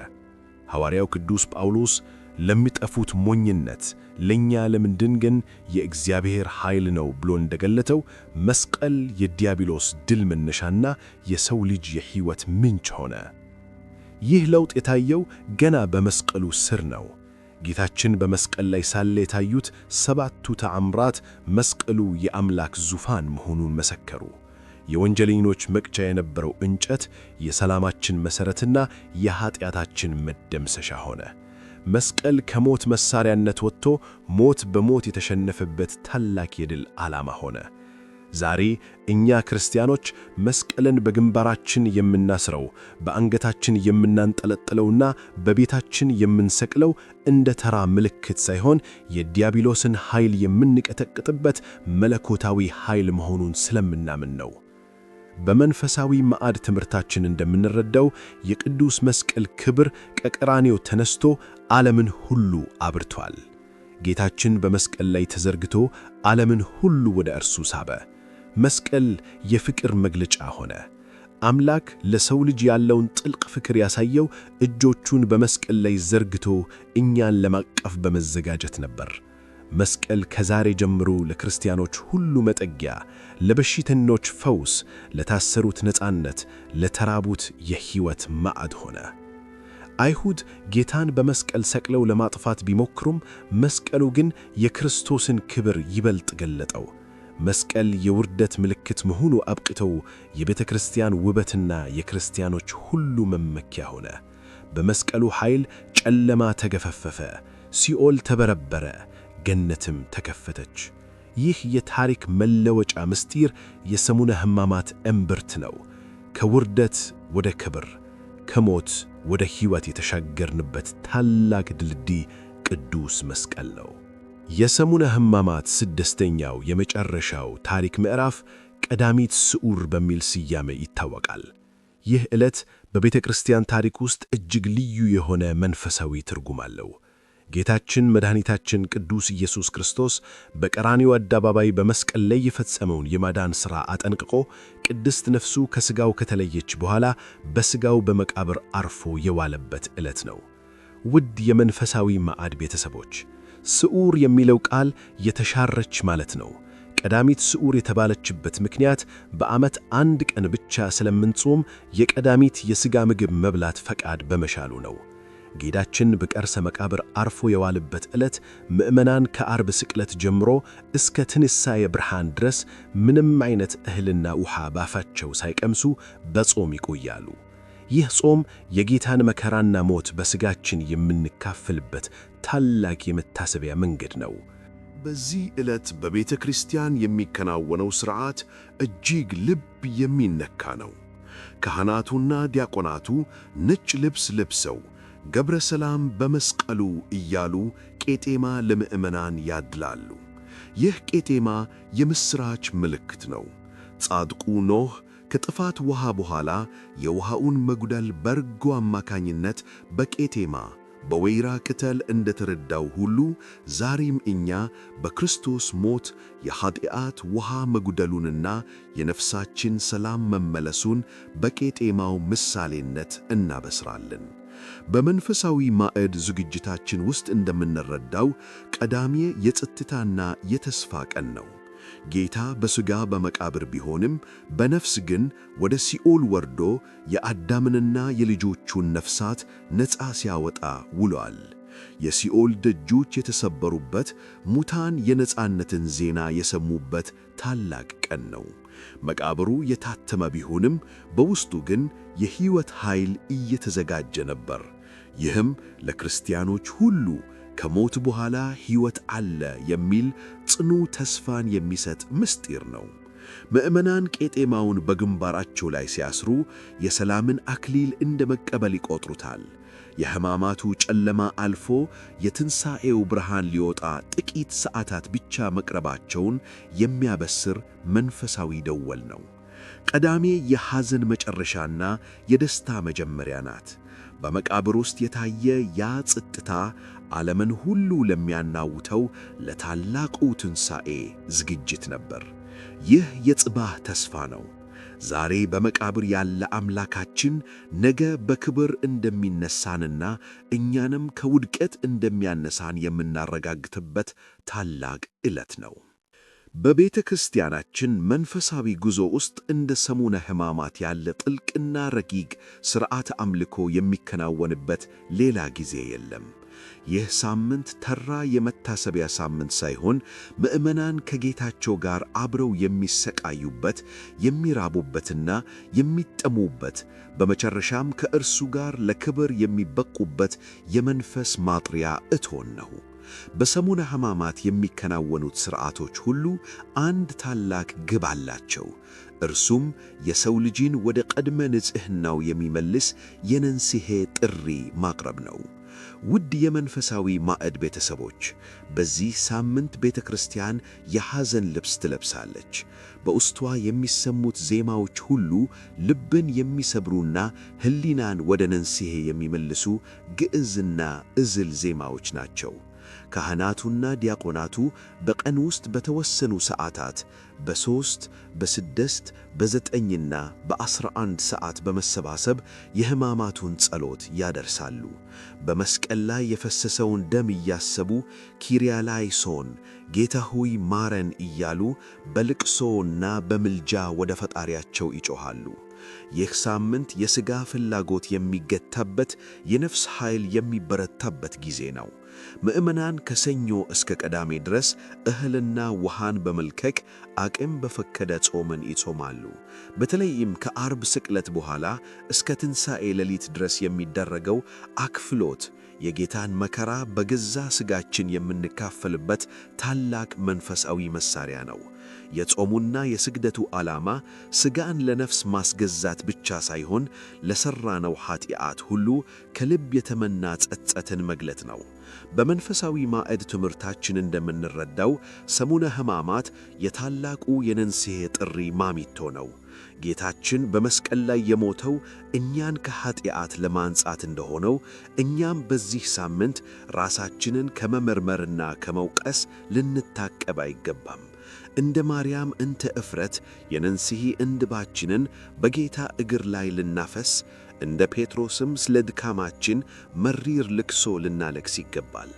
ሐዋርያው ቅዱስ ጳውሎስ ለሚጠፉት ሞኝነት፣ ለኛ ለምንድን ግን የእግዚአብሔር ኃይል ነው ብሎ እንደገለጠው መስቀል የዲያብሎስ ድል መነሻና የሰው ልጅ የሕይወት ምንጭ ሆነ። ይህ ለውጥ የታየው ገና በመስቀሉ ስር ነው። ጌታችን በመስቀል ላይ ሳለ የታዩት ሰባቱ ተአምራት መስቀሉ የአምላክ ዙፋን መሆኑን መሰከሩ። የወንጀለኞች መቅጫ የነበረው እንጨት የሰላማችን መሠረትና የኃጢአታችን መደምሰሻ ሆነ። መስቀል ከሞት መሳሪያነት ወጥቶ ሞት በሞት የተሸነፈበት ታላቅ የድል ዓላማ ሆነ። ዛሬ እኛ ክርስቲያኖች መስቀልን በግንባራችን የምናስረው፣ በአንገታችን የምናንጠለጥለውና በቤታችን የምንሰቅለው እንደ ተራ ምልክት ሳይሆን የዲያብሎስን ኃይል የምንቀጠቅጥበት መለኮታዊ ኃይል መሆኑን ስለምናምን ነው። በመንፈሳዊ ማዕድ ትምህርታችን እንደምንረዳው የቅዱስ መስቀል ክብር ከቀራንዮ ተነስቶ ዓለምን ሁሉ አብርቷል። ጌታችን በመስቀል ላይ ተዘርግቶ ዓለምን ሁሉ ወደ እርሱ ሳበ። መስቀል የፍቅር መግለጫ ሆነ። አምላክ ለሰው ልጅ ያለውን ጥልቅ ፍቅር ያሳየው እጆቹን በመስቀል ላይ ዘርግቶ እኛን ለማቀፍ በመዘጋጀት ነበር። መስቀል ከዛሬ ጀምሮ ለክርስቲያኖች ሁሉ መጠጊያ፣ ለበሽተኞች ፈውስ፣ ለታሰሩት ነፃነት፣ ለተራቡት የሕይወት ማዕድ ሆነ። አይሁድ ጌታን በመስቀል ሰቅለው ለማጥፋት ቢሞክሩም መስቀሉ ግን የክርስቶስን ክብር ይበልጥ ገለጠው። መስቀል የውርደት ምልክት መሆኑ አብቅተው የቤተ ክርስቲያን ውበትና የክርስቲያኖች ሁሉ መመኪያ ሆነ። በመስቀሉ ኃይል ጨለማ ተገፈፈፈ፣ ሲኦል ተበረበረ፣ ገነትም ተከፈተች። ይህ የታሪክ መለወጫ ምስጢር የሰሙነ ሕማማት እምብርት ነው። ከውርደት ወደ ክብር፣ ከሞት ወደ ሕይወት የተሻገርንበት ታላቅ ድልድይ ቅዱስ መስቀል ነው። የሰሙነ ሕማማት ስድስተኛው የመጨረሻው ታሪክ ምዕራፍ ቀዳሚት ስዑር በሚል ስያሜ ይታወቃል። ይህ ዕለት በቤተ ክርስቲያን ታሪክ ውስጥ እጅግ ልዩ የሆነ መንፈሳዊ ትርጉም አለው። ጌታችን መድኃኒታችን ቅዱስ ኢየሱስ ክርስቶስ በቀራንዮ አደባባይ በመስቀል ላይ የፈጸመውን የማዳን ሥራ አጠንቅቆ ቅድስት ነፍሱ ከሥጋው ከተለየች በኋላ በሥጋው በመቃብር አርፎ የዋለበት ዕለት ነው። ውድ የመንፈሳዊ ማዕድ ቤተሰቦች፣ ስዑር የሚለው ቃል የተሻረች ማለት ነው። ቀዳሚት ስዑር የተባለችበት ምክንያት በዓመት አንድ ቀን ብቻ ስለምንጾም የቀዳሚት የሥጋ ምግብ መብላት ፈቃድ በመሻሉ ነው። ጌታችን በቀርሰ መቃብር አርፎ የዋለበት ዕለት ምዕመናን ከዓርብ ስቅለት ጀምሮ እስከ ትንሣኤ ብርሃን ድረስ ምንም አይነት እህልና ውሃ ባፋቸው ሳይቀምሱ በጾም ይቆያሉ። ይህ ጾም የጌታን መከራና ሞት በሥጋችን የምንካፈልበት ታላቅ የመታሰቢያ መንገድ ነው። በዚህ ዕለት በቤተ ክርስቲያን የሚከናወነው ሥርዓት እጅግ ልብ የሚነካ ነው። ካህናቱና ዲያቆናቱ ነጭ ልብስ ለብሰው ገብረ ሰላም በመስቀሉ እያሉ ቄጤማ ለምዕመናን ያድላሉ። ይህ ቄጤማ የምሥራች ምልክት ነው። ጻድቁ ኖህ ከጥፋት ውሃ በኋላ የውሃውን መጉደል በርጎ አማካኝነት በቄጤማ በወይራ ቅጠል እንደተረዳው ሁሉ ዛሬም እኛ በክርስቶስ ሞት የኃጢአት ውሃ መጉደሉንና የነፍሳችን ሰላም መመለሱን በቄጤማው ምሳሌነት እናበስራለን። በመንፈሳዊ ማዕድ ዝግጅታችን ውስጥ እንደምንረዳው ቀዳሜ የጸጥታና የተስፋ ቀን ነው። ጌታ በሥጋ በመቃብር ቢሆንም በነፍስ ግን ወደ ሲኦል ወርዶ የአዳምንና የልጆቹን ነፍሳት ነፃ ሲያወጣ ውሏል። የሲኦል ደጆች የተሰበሩበት፣ ሙታን የነፃነትን ዜና የሰሙበት ታላቅ ቀን ነው። መቃብሩ የታተመ ቢሆንም በውስጡ ግን የሕይወት ኃይል እየተዘጋጀ ነበር። ይህም ለክርስቲያኖች ሁሉ ከሞት በኋላ ሕይወት አለ የሚል ጽኑ ተስፋን የሚሰጥ ምስጢር ነው። ምዕመናን ቄጤማውን በግንባራቸው ላይ ሲያስሩ የሰላምን አክሊል እንደ መቀበል ይቆጥሩታል። የሕማማቱ ጨለማ አልፎ የትንሣኤው ብርሃን ሊወጣ ጥቂት ሰዓታት ብቻ መቅረባቸውን የሚያበስር መንፈሳዊ ደወል ነው። ቀዳሜ የሐዘን መጨረሻና የደስታ መጀመሪያ ናት። በመቃብር ውስጥ የታየ ያ ጸጥታ ዓለምን ሁሉ ለሚያናውተው ለታላቁ ትንሣኤ ዝግጅት ነበር። ይህ የጽባህ ተስፋ ነው። ዛሬ በመቃብር ያለ አምላካችን ነገ በክብር እንደሚነሳንና እኛንም ከውድቀት እንደሚያነሳን የምናረጋግጥበት ታላቅ ዕለት ነው። በቤተ ክርስቲያናችን መንፈሳዊ ጉዞ ውስጥ እንደ ሰሙነ ሕማማት ያለ ጥልቅና ረቂቅ ሥርዓተ አምልኮ የሚከናወንበት ሌላ ጊዜ የለም። ይህ ሳምንት ተራ የመታሰቢያ ሳምንት ሳይሆን ምዕመናን ከጌታቸው ጋር አብረው የሚሰቃዩበት፣ የሚራቡበትና የሚጠሙበት፣ በመጨረሻም ከእርሱ ጋር ለክብር የሚበቁበት የመንፈስ ማጥሪያ እቶን ነው። በሰሙነ ሕማማት የሚከናወኑት ሥርዓቶች ሁሉ አንድ ታላቅ ግብ አላቸው። እርሱም የሰው ልጅን ወደ ቀድመ ንጽሕናው የሚመልስ የንስሐ ጥሪ ማቅረብ ነው። ውድ የመንፈሳዊ ማዕድ ቤተሰቦች፣ በዚህ ሳምንት ቤተ ክርስቲያን የሐዘን ልብስ ትለብሳለች። በውስጧ የሚሰሙት ዜማዎች ሁሉ ልብን የሚሰብሩና ሕሊናን ወደ ንስሐ የሚመልሱ ግዕዝና ዕዝል ዜማዎች ናቸው። ካህናቱና ዲያቆናቱ በቀን ውስጥ በተወሰኑ ሰዓታት በ3፣ በ6፣ በ9ና በ11 ሰዓት በመሰባሰብ የሕማማቱን ጸሎት ያደርሳሉ። በመስቀል ላይ የፈሰሰውን ደም እያሰቡ ኪርያላይሶን፣ ጌታ ሆይ ማረን እያሉ በልቅሶና በምልጃ ወደ ፈጣሪያቸው ይጮኻሉ። ይህ ሳምንት የሥጋ ፍላጎት የሚገታበት፣ የነፍስ ኃይል የሚበረታበት ጊዜ ነው። ምዕመናን ከሰኞ እስከ ቀዳሜ ድረስ እህልና ውሃን በመልቀቅ አቅም በፈቀደ ጾምን ይጾማሉ። በተለይም ከዓርብ ስቅለት በኋላ እስከ ትንሣኤ ሌሊት ድረስ የሚደረገው አክፍሎት የጌታን መከራ በገዛ ሥጋችን የምንካፈልበት ታላቅ መንፈሳዊ መሣሪያ ነው። የጾሙና የስግደቱ ዓላማ ሥጋን ለነፍስ ማስገዛት ብቻ ሳይሆን ለሠራነው ኃጢአት ሁሉ ከልብ የተመና ጸጸትን መግለጥ ነው። በመንፈሳዊ ማዕድ ትምህርታችን እንደምንረዳው ሰሙነ ሕማማት የታላቁ የንስሐ ጥሪ ማሚቶ ነው። ጌታችን በመስቀል ላይ የሞተው እኛን ከኃጢአት ለማንጻት እንደሆነው እኛም በዚህ ሳምንት ራሳችንን ከመመርመርና ከመውቀስ ልንታቀብ አይገባም። እንደ ማርያም እንተ እፍረት የንስሐ እንባችንን በጌታ እግር ላይ ልናፈስ፣ እንደ ጴጥሮስም ስለ ድካማችን መሪር ልቅሶ ልናለቅስ ይገባል።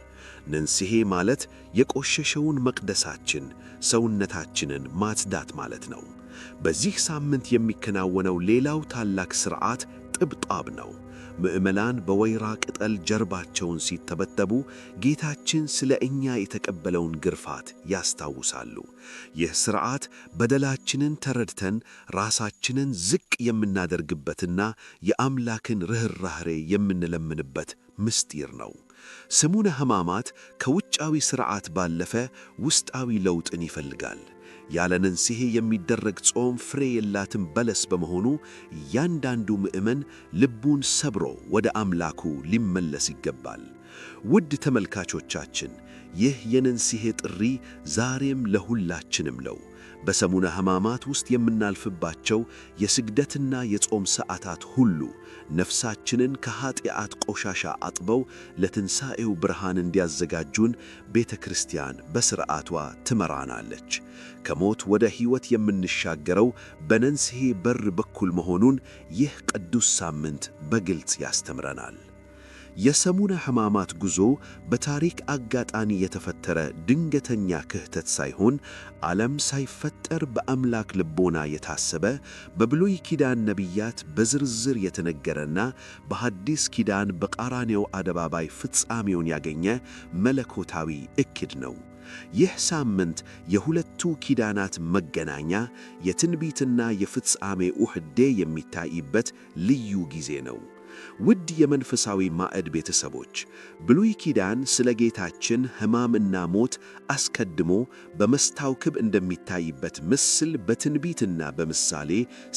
ንስሐ ማለት የቆሸሸውን መቅደሳችን ሰውነታችንን ማጽዳት ማለት ነው። በዚህ ሳምንት የሚከናወነው ሌላው ታላቅ ሥርዓት ጥብጣብ ነው። ምዕመናን በወይራ ቅጠል ጀርባቸውን ሲተበተቡ ጌታችን ስለ እኛ የተቀበለውን ግርፋት ያስታውሳሉ። ይህ ሥርዓት በደላችንን ተረድተን ራሳችንን ዝቅ የምናደርግበትና የአምላክን ርኅራኄ የምንለምንበት ምስጢር ነው። ሰሙነ ሕማማት ከውጫዊ ሥርዓት ባለፈ ውስጣዊ ለውጥን ይፈልጋል። ያለ ንስሐ የሚደረግ ጾም ፍሬ የላትም በለስ በመሆኑ እያንዳንዱ ምዕመን ልቡን ሰብሮ ወደ አምላኩ ሊመለስ ይገባል። ውድ ተመልካቾቻችን፣ ይህ የንስሐ ጥሪ ዛሬም ለሁላችንም ነው። በሰሙነ ሕማማት ውስጥ የምናልፍባቸው የስግደትና የጾም ሰዓታት ሁሉ ነፍሳችንን ከኃጢአት ቆሻሻ አጥበው ለትንሣኤው ብርሃን እንዲያዘጋጁን ቤተ ክርስቲያን በሥርዓቷ ትመራናለች። ከሞት ወደ ሕይወት የምንሻገረው በንስሐ በር በኩል መሆኑን ይህ ቅዱስ ሳምንት በግልጽ ያስተምረናል። የሰሙነ ሕማማት ጉዞ በታሪክ አጋጣሚ የተፈጠረ ድንገተኛ ክስተት ሳይሆን ዓለም ሳይፈጠር በአምላክ ልቦና የታሰበ፣ በብሉይ ኪዳን ነቢያት በዝርዝር የተነገረና በሐዲስ ኪዳን በቀራንዮ አደባባይ ፍጻሜውን ያገኘ መለኮታዊ ዕቅድ ነው። ይህ ሳምንት የሁለቱ ኪዳናት መገናኛ፣ የትንቢትና የፍጻሜ ውህዴ የሚታይበት ልዩ ጊዜ ነው። ውድ የመንፈሳዊ ማዕድ ቤተሰቦች፣ ብሉይ ኪዳን ስለ ጌታችን ሕማምና ሞት አስቀድሞ በመስታውክብ እንደሚታይበት ምስል በትንቢትና በምሳሌ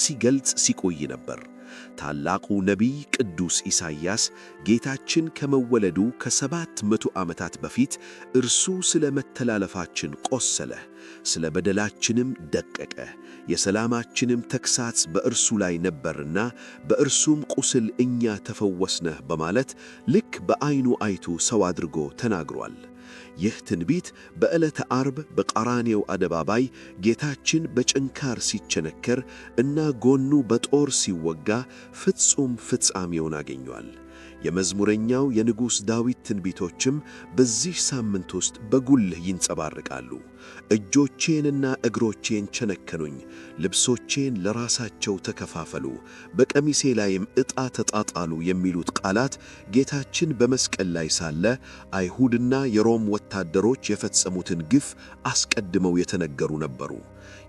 ሲገልጽ ሲቆይ ነበር። ታላቁ ነቢይ ቅዱስ ኢሳይያስ ጌታችን ከመወለዱ ከ700 ዓመታት በፊት እርሱ ስለ መተላለፋችን ቆሰለ፣ ስለ በደላችንም ደቀቀ፣ የሰላማችንም ተግሣጽ በእርሱ ላይ ነበርና በእርሱም ቁስል እኛ ተፈወስነህ በማለት ልክ በዓይኑ አይቶ ሰው አድርጎ ተናግሯል። ይህ ትንቢት በዕለተ ዓርብ በቀራንዮ አደባባይ ጌታችን በጭንካር ሲቸነከር እና ጎኑ በጦር ሲወጋ ፍጹም ፍጻሜውን አገኟል። የመዝሙረኛው የንጉሥ ዳዊት ትንቢቶችም በዚህ ሳምንት ውስጥ በጉልህ ይንጸባረቃሉ። እጆቼንና እግሮቼን ቸነከኑኝ፣ ልብሶቼን ለራሳቸው ተከፋፈሉ፣ በቀሚሴ ላይም ዕጣ ተጣጣሉ የሚሉት ቃላት ጌታችን በመስቀል ላይ ሳለ አይሁድና የሮም ወታደሮች የፈጸሙትን ግፍ አስቀድመው የተነገሩ ነበሩ።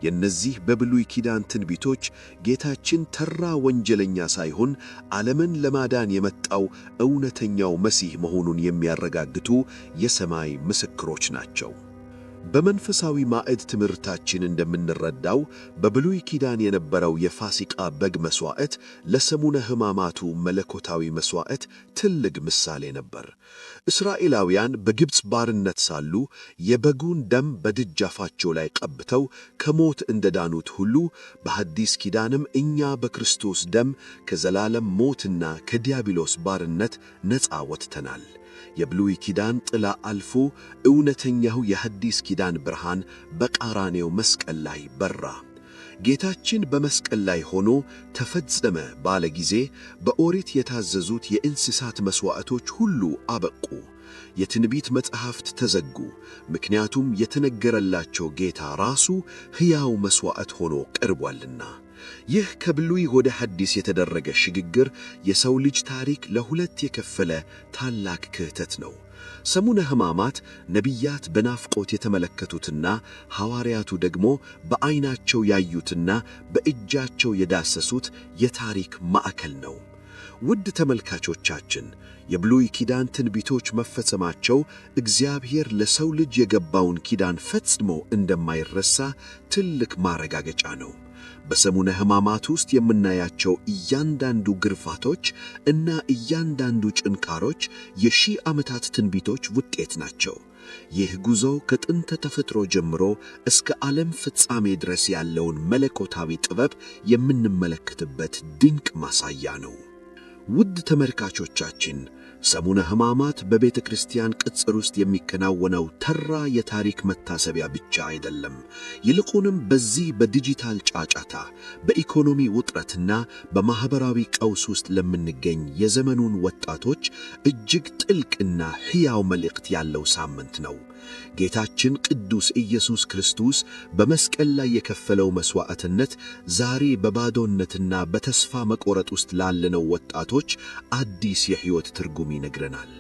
የእነዚህ በብሉይ ኪዳን ትንቢቶች ጌታችን ተራ ወንጀለኛ ሳይሆን ዓለምን ለማዳን የመጣው እውነተኛው መሲህ መሆኑን የሚያረጋግጡ የሰማይ ምስክሮች ናቸው። በመንፈሳዊ ማዕድ ትምህርታችን እንደምንረዳው በብሉይ ኪዳን የነበረው የፋሲካ በግ መሥዋዕት ለሰሙነ ሕማማቱ መለኮታዊ መሥዋዕት ትልቅ ምሳሌ ነበር። እስራኤላውያን በግብፅ ባርነት ሳሉ የበጉን ደም በደጃፋቸው ላይ ቀብተው ከሞት እንደዳኑት ሁሉ በሐዲስ ኪዳንም እኛ በክርስቶስ ደም ከዘላለም ሞትና ከዲያብሎስ ባርነት ነፃ ወጥተናል። የብሉይ ኪዳን ጥላ አልፎ እውነተኛው የሐዲስ ኪዳን ብርሃን በቀራንዮ መስቀል ላይ በራ። ጌታችን በመስቀል ላይ ሆኖ ተፈጸመ ባለ ጊዜ በኦሪት የታዘዙት የእንስሳት መሥዋዕቶች ሁሉ አበቁ። የትንቢት መጽሐፍት ተዘጉ፣ ምክንያቱም የተነገረላቸው ጌታ ራሱ ሕያው መሥዋዕት ሆኖ ቀርቧልና። ይህ ከብሉይ ወደ ሐዲስ የተደረገ ሽግግር የሰው ልጅ ታሪክ ለሁለት የከፈለ ታላቅ ክህተት ነው። ሰሙነ ሕማማት ነቢያት በናፍቆት የተመለከቱትና ሐዋርያቱ ደግሞ በዓይናቸው ያዩትና በእጃቸው የዳሰሱት የታሪክ ማዕከል ነው። ውድ ተመልካቾቻችን፣ የብሉይ ኪዳን ትንቢቶች መፈጸማቸው እግዚአብሔር ለሰው ልጅ የገባውን ኪዳን ፈጽሞ እንደማይረሳ ትልቅ ማረጋገጫ ነው። በሰሙነ ሕማማት ውስጥ የምናያቸው እያንዳንዱ ግርፋቶች እና እያንዳንዱ ጭንካሮች የሺህ ዓመታት ትንቢቶች ውጤት ናቸው። ይህ ጉዞ ከጥንተ ተፈጥሮ ጀምሮ እስከ ዓለም ፍጻሜ ድረስ ያለውን መለኮታዊ ጥበብ የምንመለከትበት ድንቅ ማሳያ ነው። ውድ ተመልካቾቻችን፣ ሰሙነ ሕማማት በቤተ ክርስቲያን ቅጽር ውስጥ የሚከናወነው ተራ የታሪክ መታሰቢያ ብቻ አይደለም። ይልቁንም በዚህ በዲጂታል ጫጫታ፣ በኢኮኖሚ ውጥረትና በማኅበራዊ ቀውስ ውስጥ ለምንገኝ የዘመኑን ወጣቶች እጅግ ጥልቅና ሕያው መልእክት ያለው ሳምንት ነው። ጌታችን ቅዱስ ኢየሱስ ክርስቶስ በመስቀል ላይ የከፈለው መሥዋዕትነት ዛሬ በባዶነትና በተስፋ መቆረጥ ውስጥ ላለነው ወጣቶች አዲስ የሕይወት ትርጉም ይነግረናል።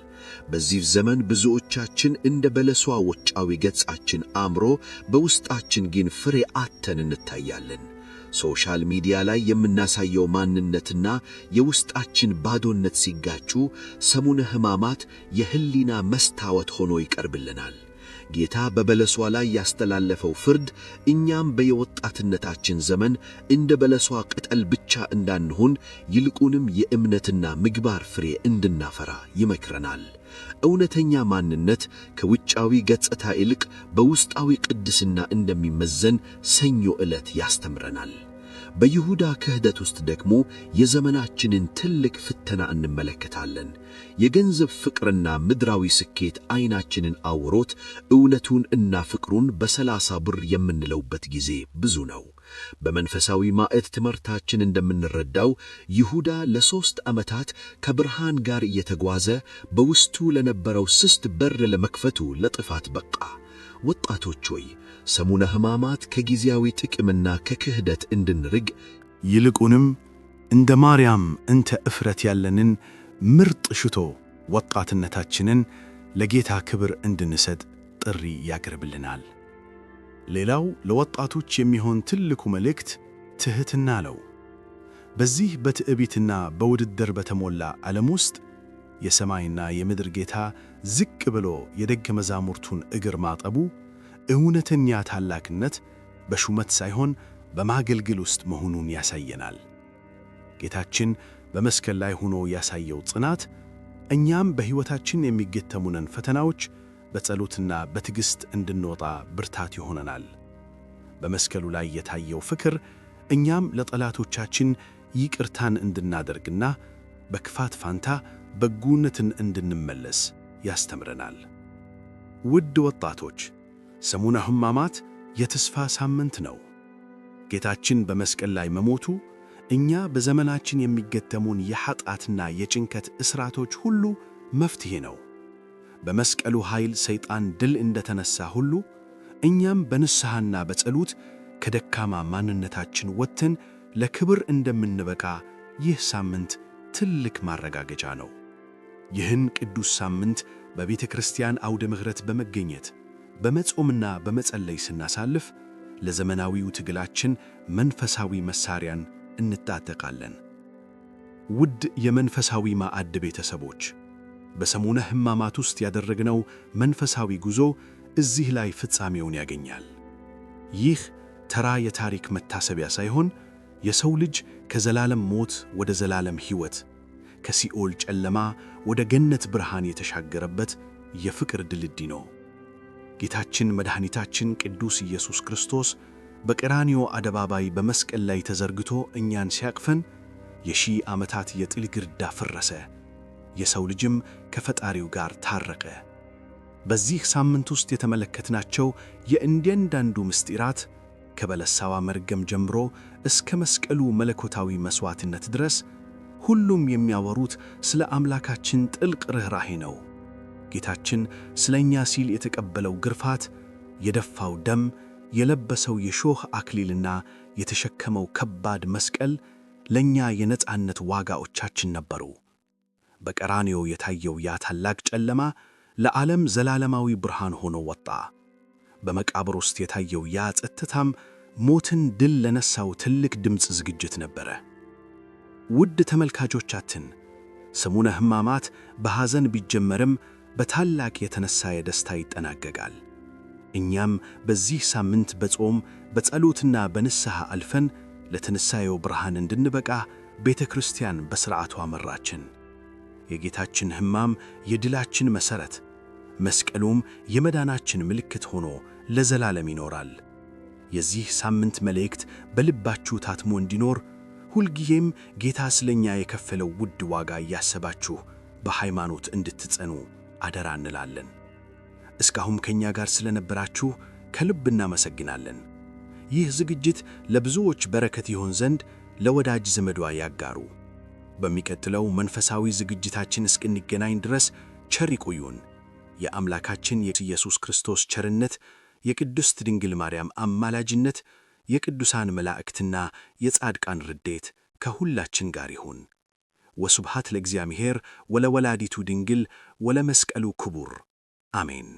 በዚህ ዘመን ብዙዎቻችን እንደ በለሷ ውጫዊ ገጻችን አምሮ በውስጣችን ግን ፍሬ አጥተን እንታያለን። social media ላይ የምናሳየው ማንነትና የውስጣችን ባዶነት ሲጋጩ ሰሙነ ሕማማት የሕሊና መስታወት ሆኖ ይቀርብልናል። ጌታ በበለሷ ላይ ያስተላለፈው ፍርድ እኛም በየወጣትነታችን ዘመን እንደ በለሷ ቅጠል ብቻ እንዳንሆን ይልቁንም የእምነትና ምግባር ፍሬ እንድናፈራ ይመክረናል። እውነተኛ ማንነት ከውጫዊ ገጽታ ይልቅ በውስጣዊ ቅድስና እንደሚመዘን ሰኞ ዕለት ያስተምረናል። በይሁዳ ክህደት ውስጥ ደግሞ የዘመናችንን ትልቅ ፈተና እንመለከታለን። የገንዘብ ፍቅርና ምድራዊ ስኬት ዓይናችንን አውሮት እውነቱን እና ፍቅሩን በ30 ብር የምንለውበት ጊዜ ብዙ ነው። በመንፈሳዊ ማዕድ ትምህርታችን እንደምንረዳው ይሁዳ ለ3 ዓመታት ከብርሃን ጋር እየተጓዘ በውስጡ ለነበረው ስስት በር ለመክፈቱ ለጥፋት በቃ። ወጣቶች ሆይ፣ ሰሙነ ሕማማት ከጊዜያዊ ጥቅምና ከክህደት እንድንርቅ ይልቁንም እንደ ማርያም እንተ እፍረት ያለንን ምርጥ ሽቶ ወጣትነታችንን ለጌታ ክብር እንድንሰጥ ጥሪ ያቀርብልናል። ሌላው ለወጣቶች የሚሆን ትልቁ መልእክት ትሕትና ነው። በዚህ በትዕቢትና በውድድር በተሞላ ዓለም ውስጥ የሰማይና የምድር ጌታ ዝቅ ብሎ የደቀ መዛሙርቱን እግር ማጠቡ እውነተኛ ታላቅነት በሹመት ሳይሆን በማገልገል ውስጥ መሆኑን ያሳየናል። ጌታችን በመስቀል ላይ ሆኖ ያሳየው ጽናት እኛም በሕይወታችን የሚገጥሙንን ፈተናዎች በጸሎትና በትዕግሥት እንድንወጣ ብርታት ይሆነናል። በመስቀሉ ላይ የታየው ፍቅር እኛም ለጠላቶቻችን ይቅርታን እንድናደርግና በክፋት ፋንታ በጎነትን እንድንመለስ ያስተምረናል። ውድ ወጣቶች፣ ሰሙነ ሕማማት የተስፋ ሳምንት ነው። ጌታችን በመስቀል ላይ መሞቱ እኛ በዘመናችን የሚገጠሙን የኃጢአትና የጭንቀት እስራቶች ሁሉ መፍትሔ ነው። በመስቀሉ ኃይል ሰይጣን ድል እንደተነሳ ሁሉ እኛም በንስሐና በጸሎት ከደካማ ማንነታችን ወጥተን ለክብር እንደምንበቃ ይህ ሳምንት ትልቅ ማረጋገጫ ነው። ይህን ቅዱስ ሳምንት በቤተ ክርስቲያን አውደ ምሕረት በመገኘት በመጾምና በመጸለይ ስናሳልፍ ለዘመናዊው ትግላችን መንፈሳዊ መሳሪያን እንታጠቃለን። ውድ የመንፈሳዊ ማዕድ ቤተሰቦች፣ በሰሙነ ሕማማት ውስጥ ያደረግነው መንፈሳዊ ጉዞ እዚህ ላይ ፍጻሜውን ያገኛል። ይህ ተራ የታሪክ መታሰቢያ ሳይሆን የሰው ልጅ ከዘላለም ሞት ወደ ዘላለም ሕይወት፣ ከሲኦል ጨለማ ወደ ገነት ብርሃን የተሻገረበት የፍቅር ድልድይ ነው። ጌታችን መድኃኒታችን ቅዱስ ኢየሱስ ክርስቶስ በቀራንዮ አደባባይ በመስቀል ላይ ተዘርግቶ እኛን ሲያቅፈን የሺህ ዓመታት የጥል ግድግዳ ፈረሰ፣ የሰው ልጅም ከፈጣሪው ጋር ታረቀ። በዚህ ሳምንት ውስጥ የተመለከትናቸው የእያንዳንዱ ምስጢራት ከበለሳዋ መርገም ጀምሮ እስከ መስቀሉ መለኮታዊ መሥዋዕትነት ድረስ ሁሉም የሚያወሩት ስለ አምላካችን ጥልቅ ርኅራኄ ነው። ጌታችን ስለ እኛ ሲል የተቀበለው ግርፋት፣ የደፋው ደም፣ የለበሰው የሾህ አክሊልና የተሸከመው ከባድ መስቀል ለእኛ የነጻነት ዋጋዎቻችን ነበሩ። በቀራንዮ የታየው ያ ታላቅ ጨለማ ለዓለም ዘላለማዊ ብርሃን ሆኖ ወጣ። በመቃብር ውስጥ የታየው ያ ጸጥታም ሞትን ድል ለነሳው ትልቅ ድምፅ ዝግጅት ነበረ። ውድ ተመልካቾቻችን፣ ሰሙነ ሕማማት በሐዘን ቢጀመርም በታላቅ የተነሳ የደስታ ይጠናቀቃል። እኛም በዚህ ሳምንት በጾም፣ በጸሎትና በንስሐ አልፈን ለትንሣኤው ብርሃን እንድንበቃ ቤተ ክርስቲያን በሥርዓቷ መራችን። የጌታችን ሕማም የድላችን መሠረት፣ መስቀሉም የመዳናችን ምልክት ሆኖ ለዘላለም ይኖራል። የዚህ ሳምንት መልእክት በልባችሁ ታትሞ እንዲኖር ሁልጊዜም ጌታ ስለኛ የከፈለው ውድ ዋጋ እያሰባችሁ በሃይማኖት እንድትጸኑ አደራ እንላለን። እስካሁን ከኛ ጋር ስለነበራችሁ ከልብ እናመሰግናለን። ይህ ዝግጅት ለብዙዎች በረከት ይሆን ዘንድ ለወዳጅ ዘመዷ ያጋሩ። በሚቀጥለው መንፈሳዊ ዝግጅታችን እስክንገናኝ ድረስ ቸር ይቆዩን። የአምላካችን የኢየሱስ ክርስቶስ ቸርነት፣ የቅድስት ድንግል ማርያም አማላጅነት፣ የቅዱሳን መላእክትና የጻድቃን ረድኤት ከሁላችን ጋር ይሁን። ወስብሐት ለእግዚአብሔር ወለወላዲቱ ድንግል ወለመስቀሉ ክቡር፣ አሜን።